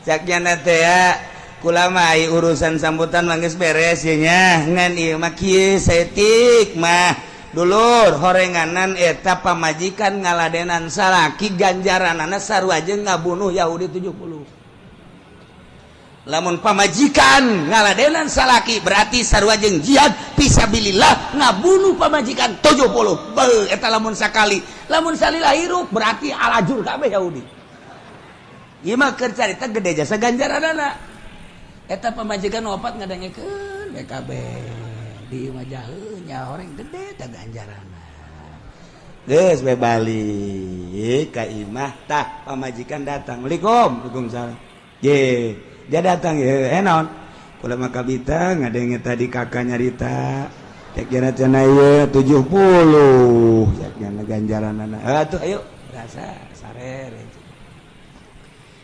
Cak nyana teh ya kula mah ai urusan sambutan mah geus beres ye nya ngan ieu mah kieu saeutik mah dulur horenganan eta pamajikan ngaladenan salaki ganjaranana sarua jeung ngabunuh Yahudi 70. Lamun pamajikan ngaladenan salaki berarti sarua jeung jihad fisabilillah ngabunuh pamajikan 70. Beuh eta lamun sakali, lamun salila hirup berarti alajur kabeh Yahudi. Ieu mah keur carita gede jasa ganjaranana. Eta pamajikan opat ngadengekeun BKB di imah jaheu nya horeng gede teh ganjaranna. Geus we balik ka imah tah pamajikan datang. Waalaikum, waalaikumsalam. Ye, dia datang ye, naon? Kula mah kabita ngadenge tadi kakak nyarita. Cek jana cenah ieu 70 cek jana ganjaranana. Atuh ayo rasa sare.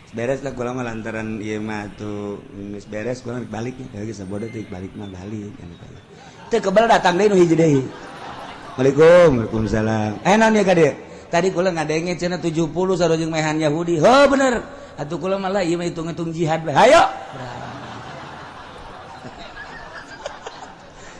Beres lah kula mah lantaran ieu mah tuh geus beres kula balik nya geus sabodo teh balik mah balik. Teu kebel datang deui nu hiji deui. Waalaikum, waalaikumsalam. Naon ya ka dieu? Tadi kula ngadenge cenah 70 sarua jeung mehan Yahudi. Heuh bener. Atuh kula malah ieu mah hitung-hitung jihad bae. Hayo.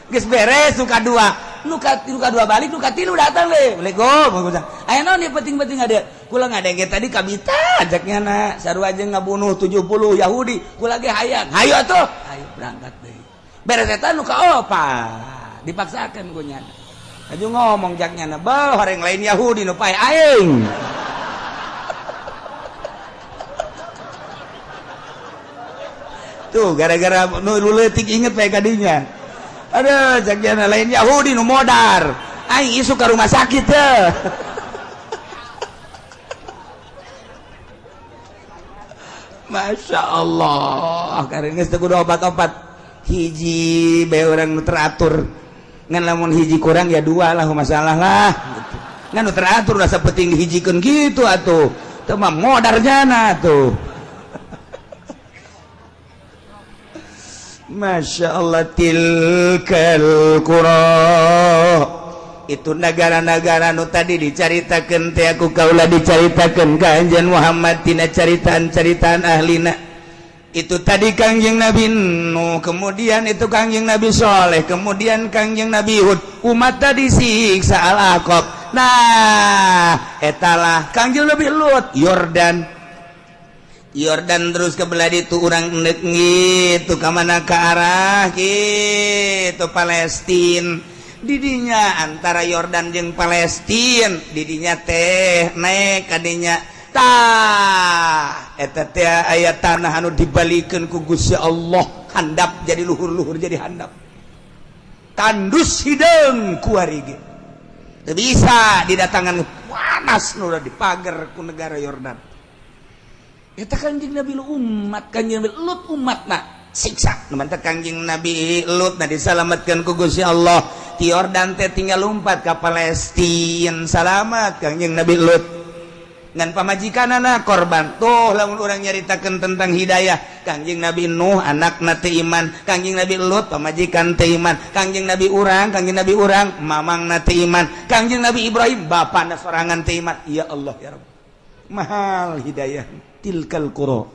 Geus beres nu kadua. Nu kadua balik, nu katilu datang deui. Waalaikum, waalaikumsalam. Aya naon ieu penting-penting ada? Kula ngadenge tadi kabita ajaknya na sarua jeung ngabunuh 70 Yahudi. Kula ge hayang. Hayo atuh. Hayo berangkat deui. Beres eta nu kaopat. Dipaksakeun ku nyana. Aju ngomong jak nyana, "Beuh, horeng lain Yahudi nu pae aing." Tuh gara-gara nu leutik inget bae kadinya. Aduh, jak nyana lain Yahudi nu modar. Aing isuk ka rumah sakit teh. Masya Allah, karena geus teu kudu obat-obat. Hiji bae urang nu teratur. Ngan lamun hiji kurang ya dua lah masalah lah gitu. Ngan nu teratur rasa penting dihijikeun kitu atuh. Teu mah modar jana atuh. Masya Allah tilkal qura. Itu negara-negara nu tadi dicaritakeun teh aku kaula dicaritakeun ka Anjeun Muhammad tina caritaan-caritaan ahlina. Itu tadi Kangjeng Nabi Nuh, kemudian itu Kangjeng Nabi Soleh, kemudian Kangjeng Nabi Hud, umat tadi siksa Al-Aqab. Nah, etalah Kangjeng Nabi Lut, Yordan. Yordan terus ke belah ditu urang endek gitu ka mana ke arah gitu Palestin. Didinya antara Yordan jeung Palestin, didinya teh naik kadinya tah eta teh aya tanah anu dibalikeun ku Gusti Allah handap jadi luhur-luhur jadi handap. Tandus hideung kuari ge teu bisa didatangan, panas nu dipagar ku negara Yordan. Eta Kanjeng Nabi Lut, umat Kanjeng Nabi Lut, umatna siksa. Nu mantak Kanjeng Nabi Lut na disalamatkan ku Gusti Allah ti Yordan teh, tinggal lompat ka Palestina, salamat Kanjeng Nabi Lut ngan pamajikanana korban. Tuh, lamun urang nyaritakeun tentang hidayah, Kangjeng Nabi Nuh anakna teu iman, Kangjeng Nabi Lut pamajikan teu iman, Kangjeng Nabi urang, Kangjeng Nabi urang mamangna teu iman, Kangjeng Nabi Ibrahim bapana sorangan teu iman. Ya Allah, ya Rabb, mahal hidayah. Tilkal qura,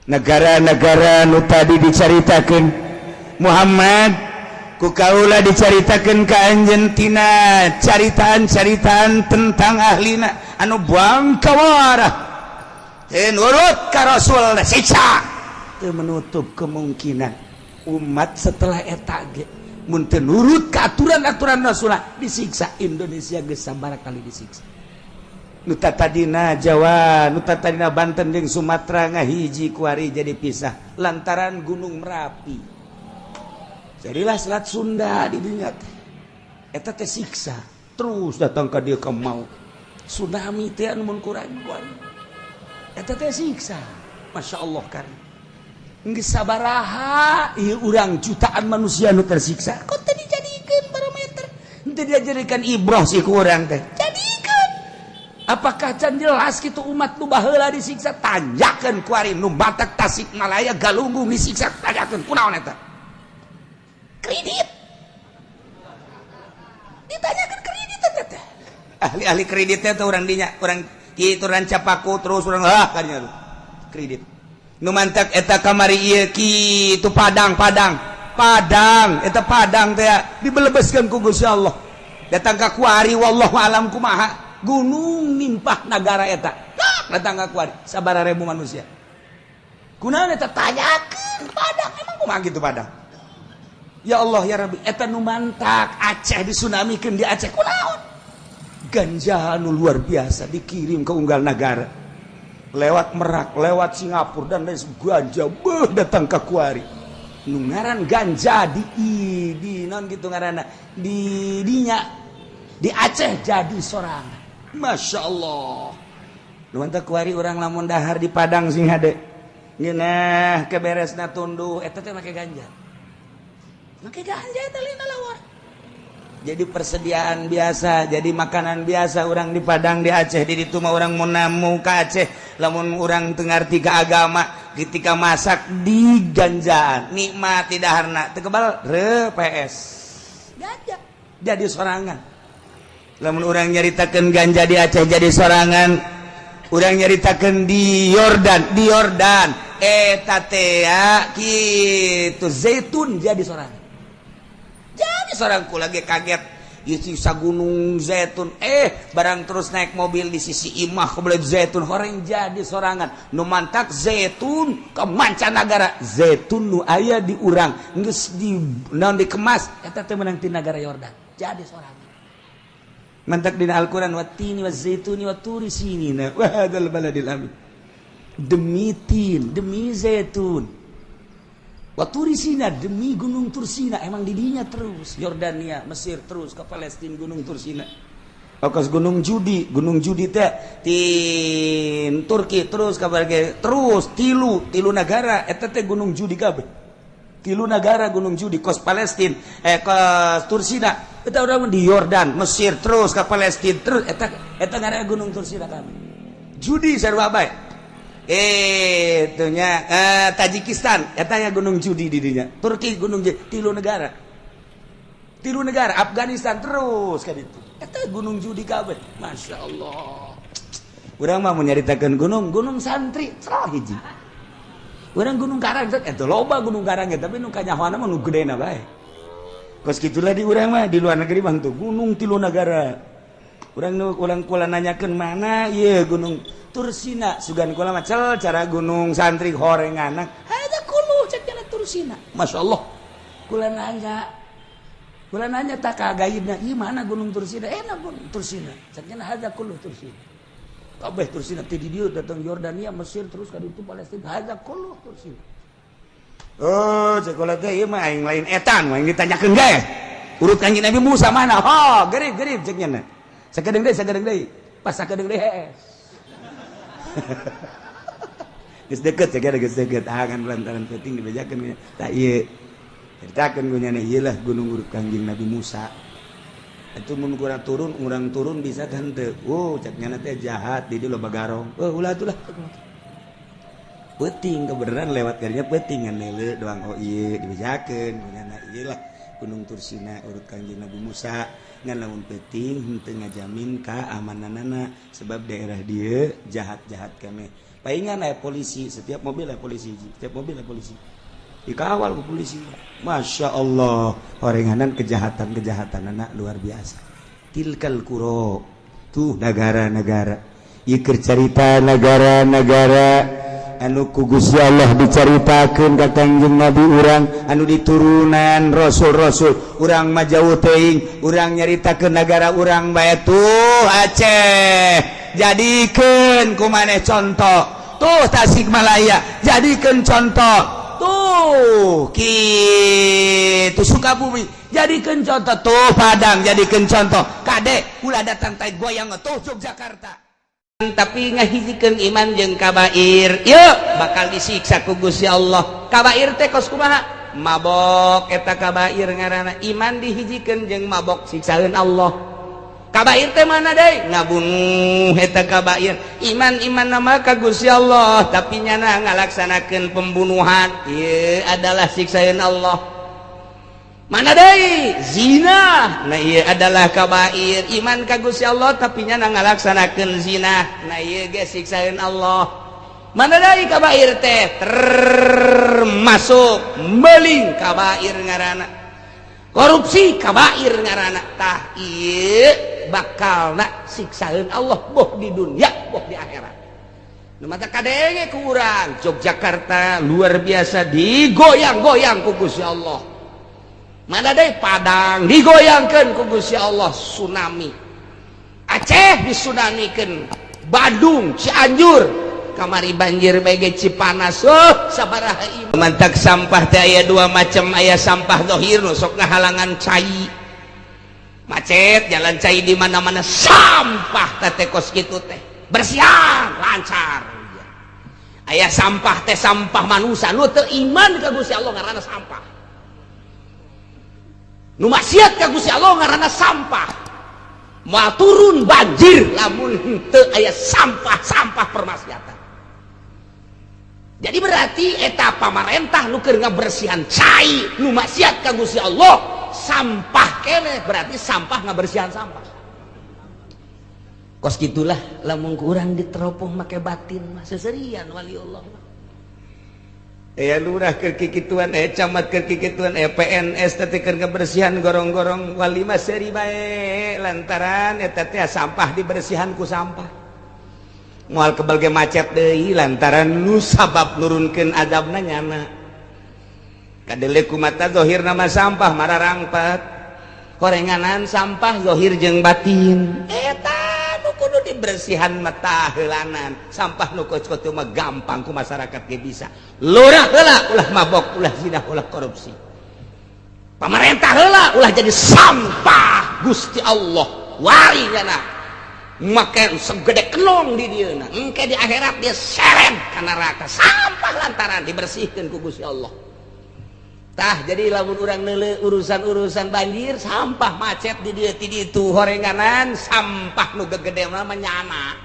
Negara-negara nu tadi dicaritakeun Muhammad ku kaula, dicaritakeun ka anjeun tina caritaan-caritaan tentang ahlina anu bangkawarah, teu nurut ka Rasul, siksa. Teu menutup kemungkinan umat setelah eta ge mun teu nurut ka aturan-aturan Rasul disiksa. Indonesia geus sabaraha kali disiksa. Nu tadina Jawa, nu tadina Banten jeung Sumatera ngahiji, kuari jadi pisah lantaran Gunung Merapi, jadilah Selat Sunda di dinya teh. Eta teh siksa terus datang ka dieu, ka mau tsunami teh anu mun kurang kuari eta teh siksa. Masya Allah kan geus sabaraha ieu urang jutaan manusia nu tersiksa, kok teu dijadikeun barometer, teu dijadikan ibroh sih ku urang teh? Jadikan. Apakah can jelas gitu umat nu baheula disiksa? Tanyakeun kuari nu batak Tasikmalaya, Galunggung disiksa, tanyakeun kunaon eta kredit. Ditanyakan kredit eta teh. Ahli-ahli kreditnya tuh orang dinya, orang kitu Rancapaku, terus orang ah kadinya tuh kredit. Nu mantak eta kamari ieu kitu Padang, Padang, Padang, eta Padang teh dibelebeskeun ku Gusti Allah, datang ka kuari, wallahu alam kumaha, gunung nimpah nagara eta, datang ka kuari sabaraha ribu manusia. Kunaon eta? Tanyakeun Padang, emang kumaha gitu Padang? Ya Allah, ya Rabbi. Eta nu mantak Aceh disunamikeun di Aceh kunaon? Ganja nu luar biasa dikirim ke unggal negara lewat Merak, lewat Singapura dan lain ganja beuh datang ke kuari. Nu ngaran ganja di non gitu ngaranna di dinya di Aceh jadi sorangan. Masya Allah. Nu mantak kuari urang lamun dahar di Padang sing hade ngeunah keberesna tunduh eta teh make ganja, make ganja eta lina lawar. Jadi persediaan biasa, jadi makanan biasa orang di Padang, di Aceh di ditu mah. Orang mau namu ke Aceh, lamun orang teu ngarti ke agama, ketika masak di ganjaan, nikmat tidak harna teu kebal re PS Ganja jadi sorangan. Lamun orang nyaritakeun ganja di Aceh jadi sorangan, urang nyaritakeun di Yordan, di Yordan eta teh kitu zaitun jadi sorangan, jadi seorang. Ku lagi kaget siksa gunung zaitun, barang terus naik mobil di sisi imah kebelet zaitun horeng jadi sorangan. Nu mantak zaitun ke mancanagara, zaitun nu aya di urang geus di naon dikemas eta teh meunang ti nagara Yordan, jadi sorangan. Mantak dina Al-Qur'an, wattini wazaituni watturi sinina wa hadzal baladil amin, demi tin, demi zaitun, Waturisina, demi gunung Tursina. Emang didinya terus Yordania, Mesir, terus ke Palestina, gunung Tursina. Okas Gunung Judi, Gunung Judi teh tin Turki terus kabar terus tilu tilu negara eta teh Gunung Judi kabeh. Tilu negara Gunung Judi, kos Palestina, kos Tursina eta urang di Yordan, Mesir, terus ke Palestina, terus eta eta ngaranna Gunung Tursina kabeh. Judi sarua bae. Itunya Tajikistan eta ya Gunung Judi di dinya. Turki Gunung Judi, tilu negara. Tilu negara Afghanistan terus kan itu. Eta Gunung Judi kabeh. Masya Allah. Urang mah mau nyaritakeun gunung, Gunung Santri salah hiji. Urang Gunung Karang eta loba Gunung Karang, tapi nu kanyahoana mah nu gedena bae. Kos gitulah di urang mah, di luar negeri mah tuh gunung tilu negara. Urang nu urang kula nanyakeun mana ieu Gunung Tursina, sugan kula mah cel cara Gunung Santri horenganak. Ada kulu cek jalan Tursina. Masya Allah. Kula nanya. Kula nanya tak ka gaibna, ieu mana Gunung Tursina? Enak Gunung Tursina. Cek nya hadza kullu Tursina. Kabeh Tursina ti di dieu datang Yordania, Mesir, terus ka ditu Palestina. Hadza kullu Tursina. Oh, cek kula teh ieu mah aing lain etan, aing ditanyakeun ge. Urut Kanjeng Nabi Musa mana? Oh, gerib gerib cek nya. Sakedeung deui, sakedeung deui. Pas sakedeung deui hees. Geus deket cek, geus deket. Ah, kan lantaran penting dibejakeun tah ieu. Ceritakeun ku nyana, ieu lah gunung urut Kanjeng Nabi Musa. Itu mun kurang turun, urang turun bisa kan teu? Oh, cek nyana teh jahat di dieu loba garong. Oh, ulah atuh lah. Peuting kebenaran lewat garinya peuting ngan neuleu doang. Oh, ieu dibejakeun ku nyana, ieu lah Gunung Tursina urut Kanjeng Nabi Musa. Ngan lamun peuting henteu ngajamin keamananana sebab daerah dieu jahat-jahat kami. Paingan aya polisi, setiap mobil aya polisi, setiap mobil aya polisi. Dikawal ku polisi. Masya Allah, horenganan kejahatan-kejahatan anak luar biasa. Tilkal qura, tuh negara-negara. Ieu keur carita negara-negara anu ku Gusti Allah dicaritakeun ka Kangjeng Nabi urang, anu diturunan rasul-rasul. Urang mah jauh teuing, urang nyaritakeun negara urang bae. Tuh Aceh, jadikeun ku maneh contoh. Tuh Tasikmalaya, jadikeun contoh. Tuh kitu Sukabumi, jadikeun contoh. Tuh Padang, jadikeun contoh. Kade ulah datang tai goyang. Tuh Yogyakarta. Tapi ngahijikeun iman jeung kabair, yuk bakal disiksa ku Gusti Allah. Kabair teh kos kumaha? Mabok eta kabair ngaranna. Iman dihijikeun jeung mabok, siksaeun Allah. Kabair teh mana deui? Ngabunuh eta kabair. Iman iman nama ka Gusti Allah, tapi nyana ngalaksanakeun pembunuhan, ieu adalah siksaeun Allah. Mana deui? Zina. Nah, ieu adalah kabair. Iman ka Gusti Allah, tapi nyana ngalaksanakeun zina, nah ieu ge siksaeun Allah. Mana deui kabair teh? Termasuk meling, kabair ngaranna. Korupsi, kabair ngaranna. Tah, ieu bakalna siksaeun Allah, boh di dunia boh di akhirat. Nu mata kadenge ku urang, Yogyakarta luar biasa digoyang-goyang ku Gusti Allah. Mana deui? Padang digoyangkeun ku Gusti Allah, tsunami. Aceh disunamikeun, Bandung, Cianjur kamari banjir BG Cipanas. Oh, sabaraha. Mantak sampah teh aya dua macam. Aya sampah dohir nu sok ngahalangan cai, macet jalan cai di mana-mana. Sampah teh kos kitu teh bersihan lancar. Aya sampah teh sampah manusia nu teu iman ka Gusti Allah ngaranna sampah, nu maksiat ka Gusti Allah ngaranna sampah. Moal turun banjir lamun henteu aya sampah-sampah permaksiatan. Jadi berarti eta pamarentah nu keur ngabersihan cai nu maksiat ka Gusti Allah sampah keneh, berarti sampah ngabersihan sampah. Kos gitulah lamun kurang diteropong make batin mah seserian waliullah mah. Aya lurah keur kikituan, aya camat keur kikituan, aya PNS teh keur kebersihan gorong-gorong, wali mah seuri bae lantaran eta teh sampah dibersihan ku sampah. Moal kebal ge macet deui lantaran nu sabab nurunkeun azabna nyana. Kadele ku mata zahir nama sampah mararangpat. Horenganan sampah zahir jeung batin. Eta nu kudu dibersihan mata heulanan. Sampah nu kos kitu mah gampang ku masyarakat ge bisa. Lurah heula ulah mabok, ulah zina, ulah korupsi. Pamarentah heula ulah jadi sampah Gusti Allah. Wari nyana. Make segede kenong di dieu, engke di akhirat dia seret ka neraka sampah lantaran dibersihkeun ku Gusti Allah. Tah, jadi lamun urang neuleu urusan-urusan banjir, sampah, macet di dieu ti ditu, horenganan sampah nu gegede mah nyana.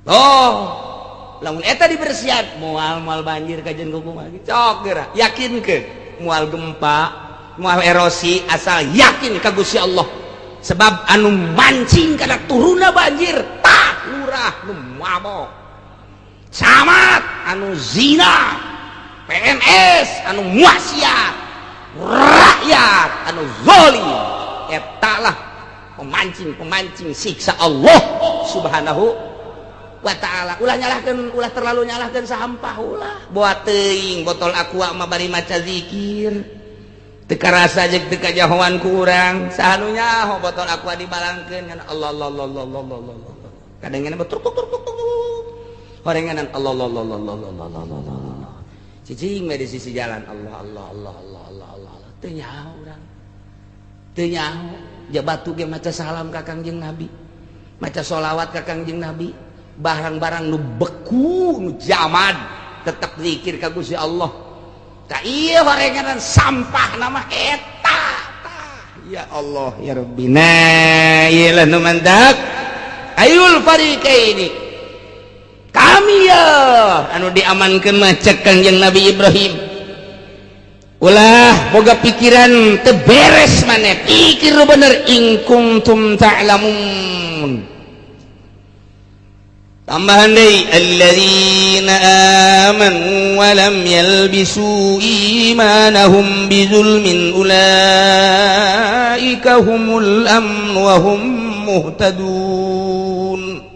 Oh, lamun eta dibersihan moal moal banjir kajen kumaha cok geura yakin ke moal gempa, moal erosi, asal yakin ka Gusti Allah. Sebab anu mancing kana turunna banjir tah lurah nu mabok, camat anu zina, PNS anu maksiat, rakyat anu zalim. Eta lah pemancing-pemancing siksa Allah Subhanahu wa Ta'ala. Ulah nyalahkeun, ulah terlalu nyalahkeun sampah, ulah. Buat teuing botol Aqua mah bari maca zikir teu karasa jeung teu kajahoan ku urang. Saha nu nyaho botol Aqua dibalangkeun ngan Allah Allah Allah Allah Allah Allah Allah. Kadang ngene tuk tuk tuk tuk tuk, horenganan Allah Allah Allah Allah Allah Allah Allah Allah, cicing we di sisi jalan, Allah Allah Allah Allah Allah Allah Allah, teu nyaho urang. Teu nyaho ja batu ge maca salam ka Kangjeng Nabi, maca sholawat ka Kangjeng Nabi. Barang-barang nu beku, nu jamad, tetap zikir ka Gusti Allah. Tak iya, horenganan sampah nama eta. Ya Allah ya Rabbi. Nah, iyalah nu mantak ayyul fariqaini. Kami ya anu diamankeun mah, cek Kangjeng Nabi Ibrahim. Ulah boga pikiran teu beres, maneh pikir bener. In kuntum ta'lamun. Tambahan deui, alladzina amanu wa lam yalbisu imanahum bizulmin ulaika humul amn wa hum muhtadun.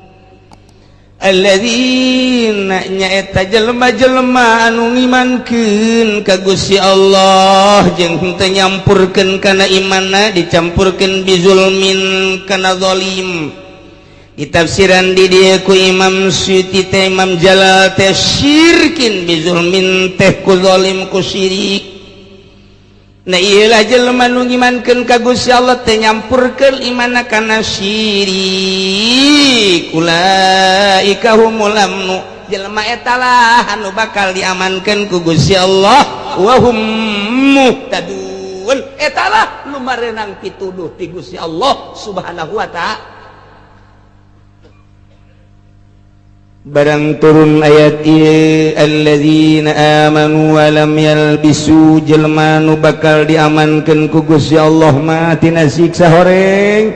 Alladzina nyaeta jelema-jelema anu ngimankeun ka Gusti Allah jeung henteu nyampurkeun kana imanna, dicampurkeun bizulmin kana zalim. Ditafsiran di dieu ku Imam Suyuti teh, Imam Jalal teh, syirkin bizulmin teh ku zalim, ku syirik. Nah, iyalah jelema nu ngimankeun ka Gusti Allah teh nyampurkeun imanna kana syirik, ulaika humul amnu, jelema eta lah anu bakal diamankeun ku Gusti Allah, wa hum muhtadun, eta lah nu mareunang pituduh ti Gusti Allah Subhanahu wa Ta'ala. Barang turun ayat ieu, alladzina amanu wa lam yalbisu, jelema nu bakal diamankeun ku Gusti Allah mah tina siksa horeng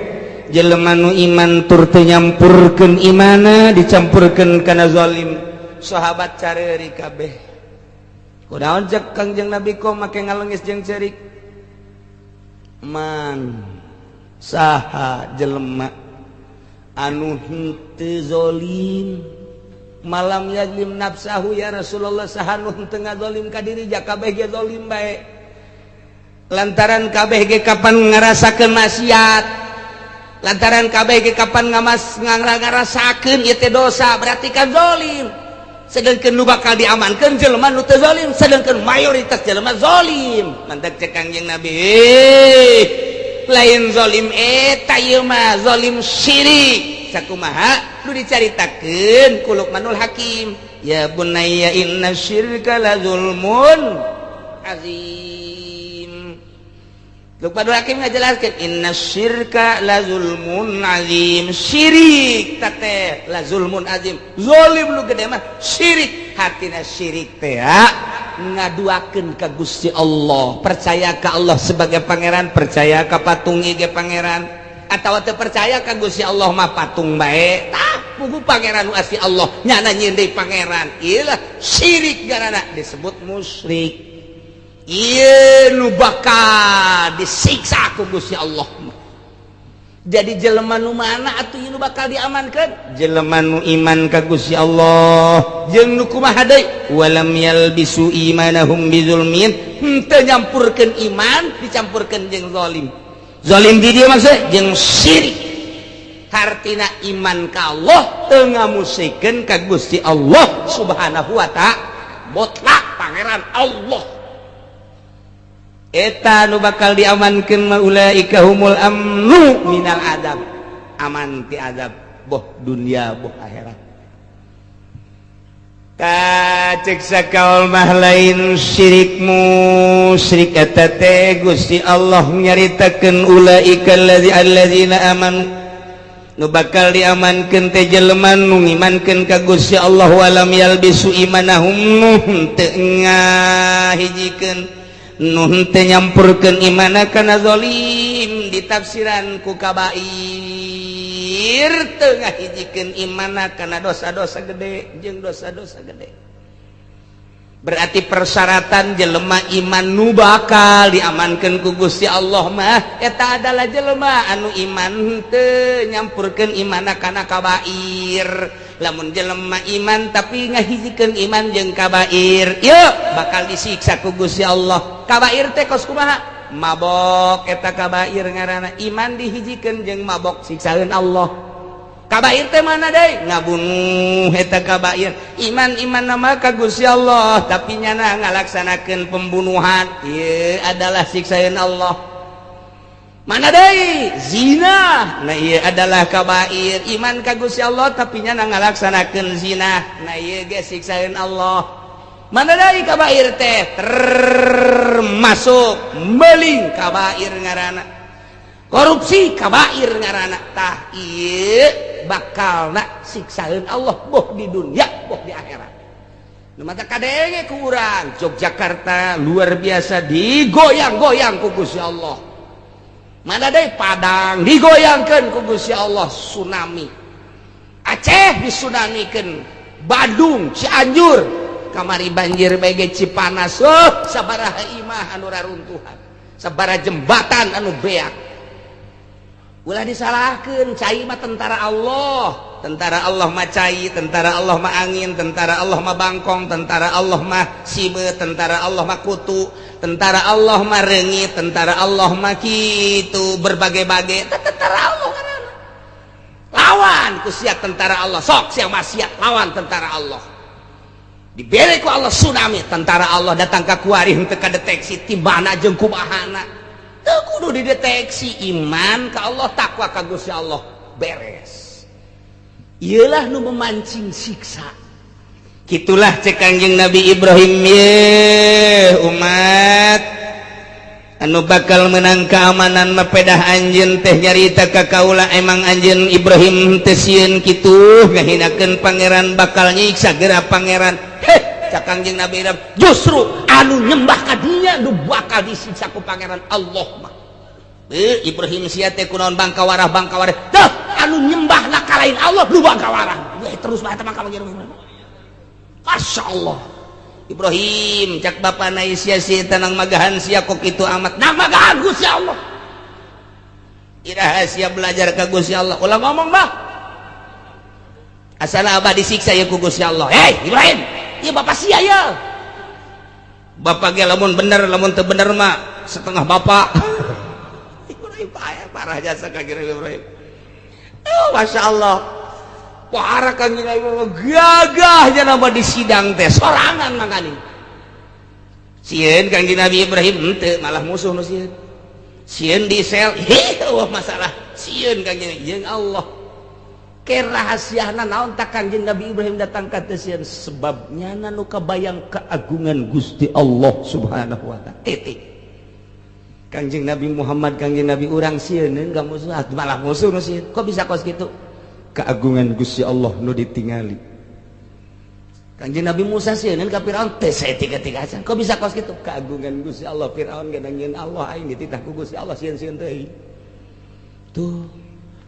jelema nu iman tur teu nyampurkeun imana, dicampurkeun kana zalim. Sahabat careuri kabeh. Kunaon, cek Kangjeng Nabi, kok make ngalengis jeung ceurik? Man, saha jelema anu henteu zalim? Malam yajlim nafsahu ya Rasulullah. Saha nu henteu ngazolim ka diri? Ja kabeh ge zalim bae, lantaran kabeh ge kapan ngarasakeun maksiat, lantaran kabeh ge kapan ngamas ngarasakeun ieu teh dosa, berarti kan zalim. Sedangkan nu bakal diamankeun jelema nu teu zalim, sedangkan mayoritas jelema zalim. Mantak cek Kangjeng Nabi, lain zalim eta ieu mah, zalim syirik. Sakumaha nu dicaritakeun ku Luqmanul Hakim, ya bunayya inna syirka la zulmun azim. Luqmanul Hakim ngajelaskeun inna syirka la zulmun azim, syirik teh la zulmun azim, zalim nu gede mah syirik. Hartina syirik teh ngaduakeun ka Gusti Allah, percaya ka Allah sebagai pangeran, percaya ka patung ge pangeran, atau teu percaya ka Gusti Allah mah patung bae. Tah, pugu pangeran nu asli Allah, nyana nyieun deui pangeran. Ieu lah syirik garana disebut musyrik. Ieu nu bakal disiksa ku Gusti Allah. Jadi jelema nu mana atuh nu bakal diamankeun? Jelema nu iman ka Gusti Allah jeung nu kumaha deui? Walam yalbisu imanahum bizulmin, henteu nyampurkeun iman dicampurkeun jeung zalim. Zalim di dieu maksud jeung syirik. Hartina iman ka Allah teu ngamusikeun ka Gusti Allah Subhanahu wa Ta'ala, mutlak pangeran Allah. Eta nu bakal diamankeun mah, ulaika humul amnu minal adab, aman ti azab, boh dunia boh akhirat. Cek sakaul mah lain syirik musyrik eta teh. Gusti Allah nyaritakeun ulaika allazi allazina amanu, nu bakal diamankeun teh jelema nu ngimankeun ka Gusti Allah, walam yalbisu imanahum, nu teu ngahijikeun, nu teu nyampurkeun imana kana zalim. Ditafsiran ku kabair, teu ngahijikeun imana kana dosa-dosa gede jeung dosa-dosa gede. Berarti persyaratan jelema iman nu bakal diamankeun ku Gusti Allah mah eta adalah jelema anu iman teu nyampurkeun imana kana kabair. Lamun jelema iman tapi ngahijikeun iman jeung kabair, yuk bakal disiksa ku Gusti Allah. Kabair teh kos kumaha? Mabok, eta kabair ngaranna. Iman dihijikeun jeung mabok, siksaeun Allah. Kabair teh mana deui? Ngabunuh, eta kabair. Iman iman nama ka Gusti Allah tapi nyana ngalaksanakeun pembunuhan, ieu adalah siksaeun Allah. Mana deui? Zina. Nah, ieu adalah kabair. Iman ka Gusti Allah, tapi nya ngalaksanakeun zina. Nah, ieu ge siksaeun Allah. Mana deui kabair teh? Termasuk meling, kabair ngaranna. Korupsi, kabair ngaranna. Tah, ieu bakalna siksaeun Allah, boh di dunia boh di akhirat. Nu mata kadenge ku urang, Yogyakarta luar biasa digoyang-goyang ku Gusti Allah. Mana deui? Padang digoyangkeun ku Gusti Allah, tsunami. Aceh disunamikeun, Bandung, Cianjur kamari banjir bege. Cipanas, oh, sabaraha imah anu raruntuhan, sabaraha jembatan anu beak. Ulah disalahkeun, cai mah tentara Allah. Tentara Allah mah cai, tentara Allah mah angin, tentara Allah mah bangkong, tentara Allah mah simeut, tentara Allah mah kutu, tentara Allah mah reungit, tentara Allah mah kitu berbagai-bagai. Tentara Allah ngaranna. Lawan ku sia tentara Allah, sok sia maksiat lawan tentara Allah, dibere ku Allah tsunami. Tentara Allah datang ka kuari henteu kadeteksi ti mana jeung kumahana. Teu kudu dideteksi. Iman ka Allah, takwa ka Gusti Allah, beres. Iyalah nu memancing siksa. Gitulah cek Kangjeng Nabi Ibrahim, ye umat anu bakal menang keamanan mapedah anjeun teh nyarita ka kaula. Emang anjeun Ibrahim teh sieun kitu ngahinakeun Pangeran, bakal nyiksa geura Pangeran? Heh, cak Kangjeng Nabi Ibrahim, justru anu nyembah ka dinya nu bakal disiksa ku Pangeran Allah mah. Eh, Ibrahim, sia teh kunaon bangka warah, bangka warah? Tuh, anu nyembah na ka lain Allah nu bangka warah. Weh, terus bae mah. Masya Allah. Ibrahim, cak bapak na, sia si tenang magahan sia kok itu amat? Nah, magahan Gusti Allah. Iraha sia belajar ka Gusti Allah? Ulah ngomong bah. Asal abah disiksa ya ku Gusti Allah. Hei Ibrahim, iya bapak sia ya. Bapak ge lamun bener, lamun teu bener mah setengah bapak. Ibrahim parah jasa ka Ibrahim. Oh, Masya Allah, parah. Kangjeng Nabi gagahnya nama di sidang teh sorangan makanya. Sieun Kangjeng Nabi Ibrahim? Henteu, malah musuh nu sieun. Sieun di sel? Hih, wah, masalah sieun Kangjeng jeung Allah. Ke rahasiana naon tak Kangjeng Nabi Ibrahim datang ka teu sieun? Sebabnya nu kabayang keagungan Gusti Allah Subhanahu wa Ta'ala, titik. Kangjeng Nabi Muhammad, Kangjeng Nabi urang sieun enggak musuh, malah musuh nu sieun. Kok bisa kos gitu? Keagungan Gusti Allah nu ditingali. Kanjeng Nabi Musa sieun ka Firaun? Teh saya tiga-tiga. Kok bisa kos gitu? Keagungan Gusti Allah. Firaun gedangin Allah, aing dititah ku Gusti Allah, sieun-sieun teh. Tuh,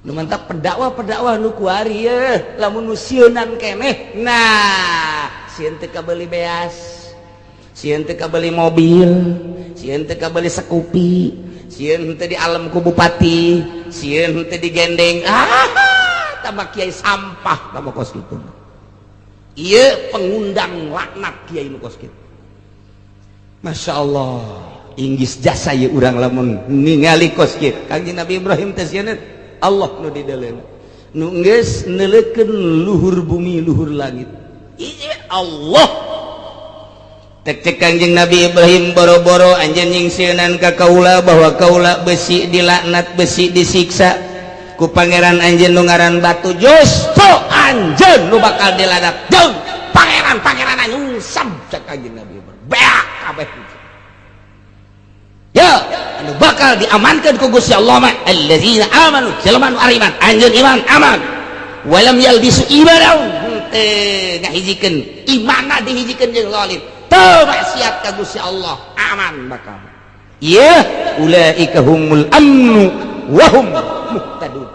nu mantap pendakwah-pendakwah nu kuari ye, lamun nu sieunan keneh. Nah, sieun teu kabeuli beas, sieun teu kabeli mobil, sieun teu kabeli Scoopy, sieun teu di alam ku bupati, sieun teu digendeng. Ah, tambah kiai sampah, tambah kos gitu. Iya, pengundang laknat kiai nu kos gitu. Masya Allah, inggis jasa ya urang lamun ningali kos kieu. Kanjeng Nabi Ibrahim teh sieun Allah nu di daleuna, nu geus neuleukeun luhur bumi, luhur langit. Iya Allah. Tek cek Kanjeng Nabi Ibrahim, boro-boro anjeun nyingsieunan ka kaula bahwa kaula besi dilaknat, besi disiksa ku Pangeran, anjeun nu ngaran batu, justru anjeun nu bakal dilaknat jeung pangeran-pangeran. Nyungsep cek Kanjeng Nabi Ibrahim, beak kabeh. Ya, anu bakal diamankan ku Gusti Allah mah allazina amanu, jelema nu ariman. Anjeun iman, aman. Walam yalbisu imanahum, henteu ngahijikeun imanna, dihijikeun jeung zalim, teu maksiat ka Gusti Allah, aman bakal. Ya, ulaika humul amnu wa hum muhtadun.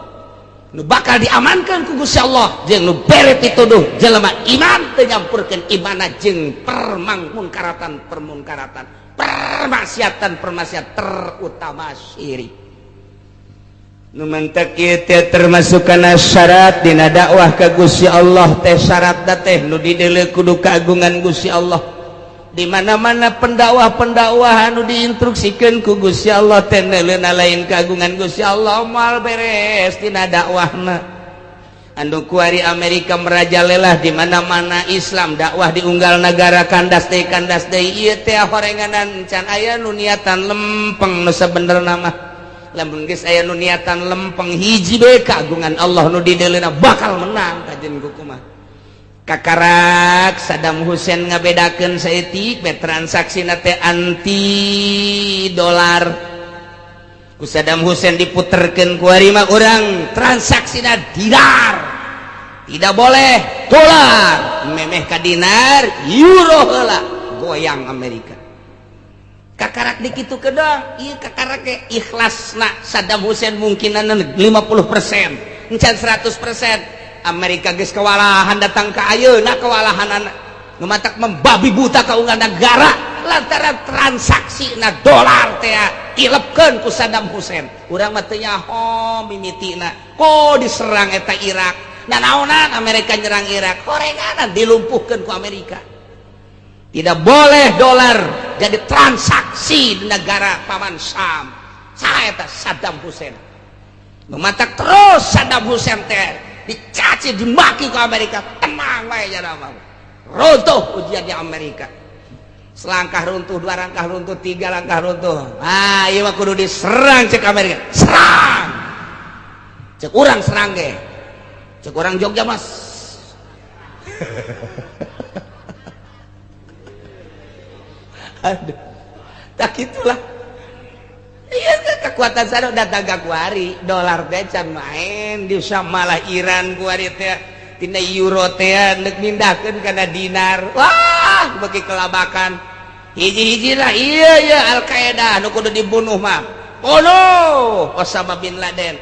Nu bakal diamankan ku Gusti Allah jeung nu bere pituduh jelema iman, teu nyampurkeun imanna jeung permangmunkaratan, permunkaratan, permaksiatan, permaksiat, terutama syirik. Nu mantak ieu teh termasuk kana syarat dina dakwah ka Gusti Allah teh. Syarat teh nu dideuleu kudu keagungan Gusti Allah. Di mana-mana pendakwah-pendakwah anu diinstruksikeun ku Gusti Allah teh neuleuna lain keagungan Gusti Allah, moal beres dina dakwahna. Anu kuari Amerika merajalela, di mana-mana Islam dakwah diunggal negara, kandas deui, kandas deui. Ieu teh horenganan, can aya nu niatan lempeng. Nu sabenerna mah Lamun geus aya nu niatan lempeng hiji bae kagungan Allah nu dideuleuna bakal menang kajen kumaha. Kakarak Saddam Hussein ngabedakeun saeutik be transaksina teh anti dolar. Ku Saddam Hussein diputerkeun ku ari mah urang transaksina dinar. Tidak boleh dolar, memeh ka dinar, euro heula goyang Amerika. Kakarak dikitu kedong, ieu kakarak ge ikhlasna Saddam Hussein mungkin 50%, encan 100%. Amerika geus kewalahan datang ke ayeuna kewalahan nu matak membabi buta ka unggal negara lantaran transaksi na dolar teh tilepkeun ku Saddam Hussein. Urang mah teu nyaho mimitina kok diserang eta Irak. Nanaonan Amerika nyerang Irak, horenganan dilumpuhkeun ku Amerika. Tidak boleh dolar jadi transaksi di negara Paman Sam. Saha eta Saddam Hussein? Nu matak terus Saddam Hussein teh dicaci dimaki ku Amerika, tenang wae jana mah. Runtuh ujiannya Amerika. Selangkah runtuh, dua langkah runtuh, tiga langkah runtuh. Ah, ieu mah kudu diserang cek Amerika. Serang. Cek urang serang ge. Cek urang Jogja mas. Aduh. Tak itulah. Iya kekuatan sana datang ke kuari dolar teh can main di malah Iran kuari teh tina euro teh neuk mindahkeun kana dinar. Wah, bagi kelabakan. Hiji-hiji lah iya iya Al Qaeda nu kudu dibunuh mah. Bunuh Osama bin Laden.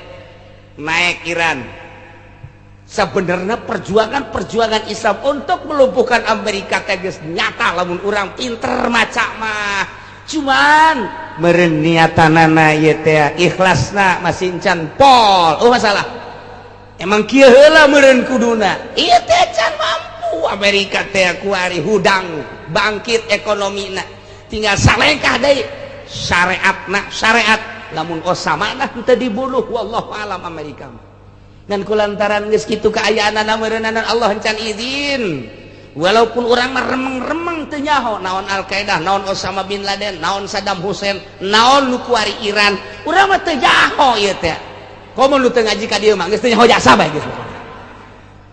Naik Iran. Sebenarnya perjuangan-perjuangan Islam untuk melumpuhkan Amerika teh geus nyata lamun urang pinter maca mah. Cuman meureun niatanana ieu teh ikhlasna masih can pol. Oh masalah. Emang kieu heula meureun kuduna. Ieu teh can mampu Amerika teh kuari hudang bangkit ekonomina. Tinggal salengkah deui syariatna syariat lamun Osama nah teu dibunuh wallahu alam Amerika. Dan kulantaran geus kitu kaayaanana meureunana Allah encan izin. Walaupun orang mah remeng-remeng teu nyaho naon Al Qaeda, naon Osama bin Laden, naon Saddam Hussein, naon nu kuari Iran, urang mah teu nyaho ieu teh. Komo nu teu ngaji ka dieu mah geus teu nyaho jasa bae geus.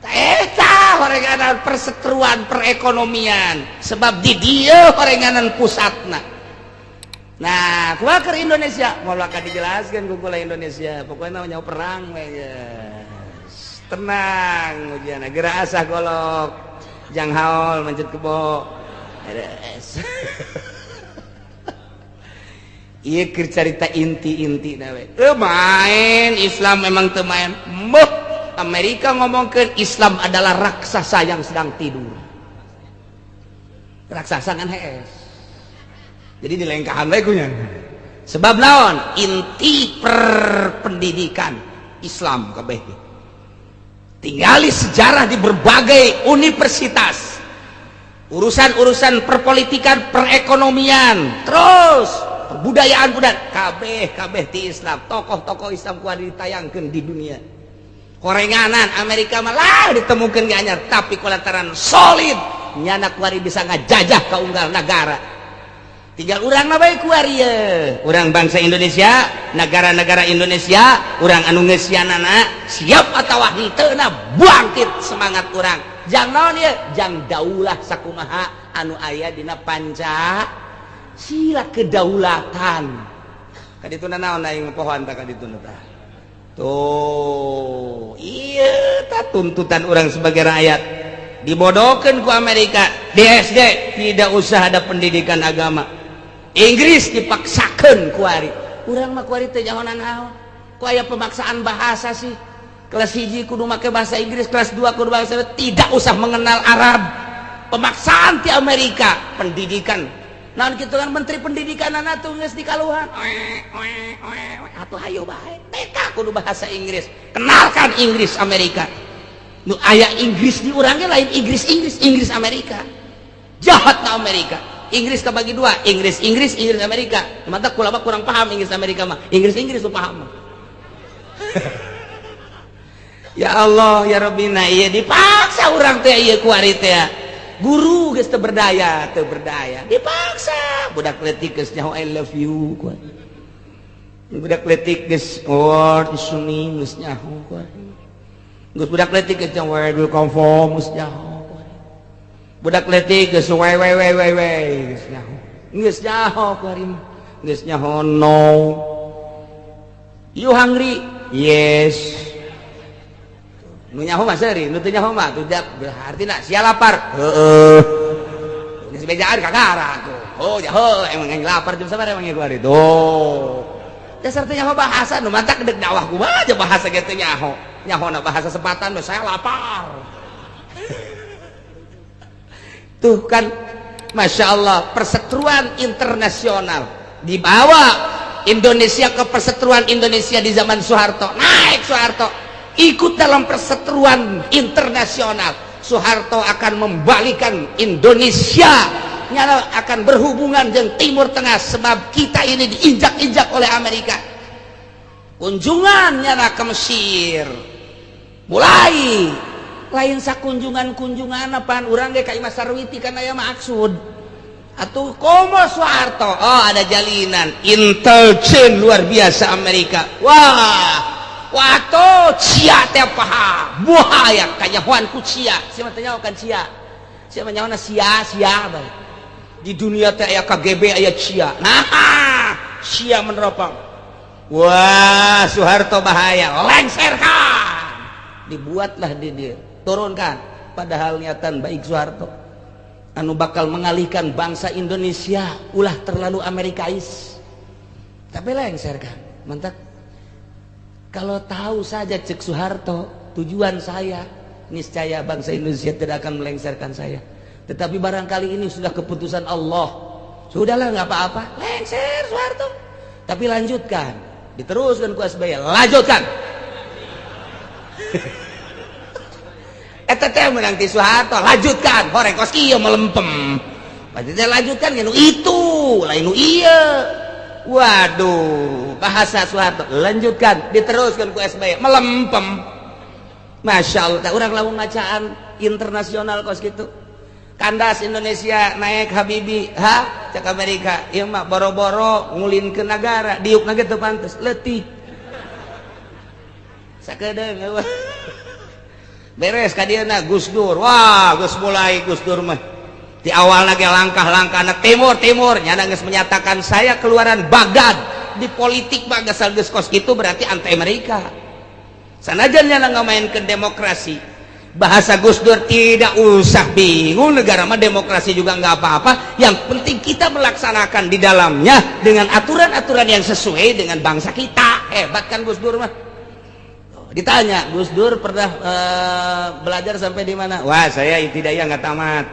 Eta horenganan perseteruan perekonomian sebab di dieu horenganan pusatna. Nah, kumaha keur Indonesia? Moal bakal dijelaskeun ku kula Indonesia. Pokoknya nyaho perang we geus. Tenang ujian geura asah golok. Jang haol mencet kebo. Beres. Ieu keur carita inti-inti na we. Teu main Islam memang teu main. Meuh Amerika ngomongkeun Islam adalah raksasa yang sedang tidur. Raksasa kan hees. Jadi dilengkahan we kunya. Sebab naon? Inti perpendidikan Islam kabeh. Tinggali sejarah di berbagai universitas, urusan-urusan perpolitikan, perekonomian, terus budayaan budaya kabeh kabeh di Islam, tokoh-tokoh Islam kuat ditayangkan di dunia. Korenganan Amerika malah ditemukan anyar, tapi kulantaran solid nyana kuari bisa ngajajah ke unggal negara. Tinggal urang mah bae kuari ye. Urang bangsa Indonesia, negara-negara Indonesia, urang anu ngeusianana siap atawa henteu na bangkit semangat urang. Jang naon ye? Jang daulah sakumaha anu aya dina panca sila kedaulatan. Kadituna naon aing pohoan tah kadituna tah. Tuh, iya tah tuntutan urang sebagai rakyat. Dibodohkan ku Amerika di SD tidak usah ada pendidikan agama. Inggris dipaksakan kuari. Urang mah kuari teh nyaho naon. Ku aya pemaksaan bahasa sih. Kelas 1 kudu make bahasa Inggris, kelas 2 kudu bahasa, tidak usah mengenal Arab. Pemaksaan di Amerika pendidikan. Naon kitu kan menteri pendidikan anak tuh geus dikaluhan. Atuh hayo bae. TK kudu bahasa Inggris. Kenalkan Inggris Amerika. Nu aya Inggris di urang ge lain Inggris Inggris, Inggris Amerika. Jahat na Amerika. Inggris kebagi dua, Inggris Inggris, Inggris Amerika. Mantap kula mah kurang paham Inggris Amerika mah. Inggris Inggris tuh paham. Ya Allah ya Rabbina, iya dipaksa urang teh ieu kuari teh. Guru geus teu berdaya, teu berdaya. Dipaksa budak leutik geus nyaho I love you kuari. Budak letik geus oh suni geus nyaho kuari. Geus budak letik geus where do you come from geus nyaho kuari. Budak letik geus we we we we we geus nyaho. Geus nyaho kuari mah. Geus nyaho no. You hungry? Yes. Nu nyaho mah seuri, nu teu nyaho mah tuh artina sia lapar. Heeh. Geus bejaan kagara tuh. Oh nyaho emang aing lapar jam sabaraha emang kuari. Tuh. Dasar teh nyaho bahasa nu matak dek dakwah kumaha aja bahasa ge teu nyaho. Nyahona bahasa sepatan saya lapar. Tuh kan Masya Allah, perseteruan internasional dibawa Indonesia ke perseteruan Indonesia di zaman Soeharto. Naik Soeharto ikut dalam perseteruan internasional. Soeharto akan membalikan Indonesia, nyala akan berhubungan dengan Timur Tengah sebab kita ini diinjak-injak oleh Amerika. Kunjungan nyala ke Mesir mulai lain sakunjungan-kunjungan apaan urang ge ka Imah Sarwiti kan aya maksud atuh komo Soeharto. Oh ada jalinan intelijen luar biasa Amerika. Wah waktu cia teh paham buaya kanyahoan ku cia. Siapa teh nyaho kan cia, siapa nyaho sia sia bae di dunia teh aya KGB aya cia. Nah cia meneropang. Wah Soeharto bahaya, lengserkan, dibuatlah di dia turunkan. Padahal niatan baik Soeharto anu bakal mengalihkan bangsa Indonesia ulah terlalu Amerikais, tapi lengserkan. Mantap kalau tahu saja cek Soeharto tujuan saya, niscaya bangsa Indonesia tidak akan melengserkan saya. Tetapi barangkali ini sudah keputusan Allah, sudahlah nggak apa-apa, lengser Soeharto. Tapi lanjutkan, diteruskan ku SBY, lanjutkan. Eta teh menang ti Soeharto, lanjutkan. Horeng kos kieu melempem. Berarti teh lanjutkan nu itu, lain nu ieu. Waduh, bahasa Soeharto lanjutkan, diteruskan ku SBY, melempem. Masya Allah, tak urang lamun ngacaan internasional kos gitu. Kandas Indonesia naik Habibie, ha? Cek Amerika, ieu mah boro-boro ngulin ke negara, diuk ge teu pantes, leutik. Sakedeung beres ka dieuna Gus Dur. Wah, geus mulai Gus Dur mah. Di awal lagi langkah-langkah na timur timur nyana geus menyatakan saya keluaran Baghdad. Di politik mah geus geus kos kitu berarti anti Amerika. Sanajan nyana ngamainkeun demokrasi. Bahasa Gus Dur tidak usah bingung, negara mah demokrasi juga nggak apa-apa, yang penting kita melaksanakan di dalamnya dengan aturan-aturan yang sesuai dengan bangsa kita. Hebat kan Gus Dur mah. Ditanya Gus Dur pernah belajar sampai di mana? Wah saya ibtidaiyah nggak tamat,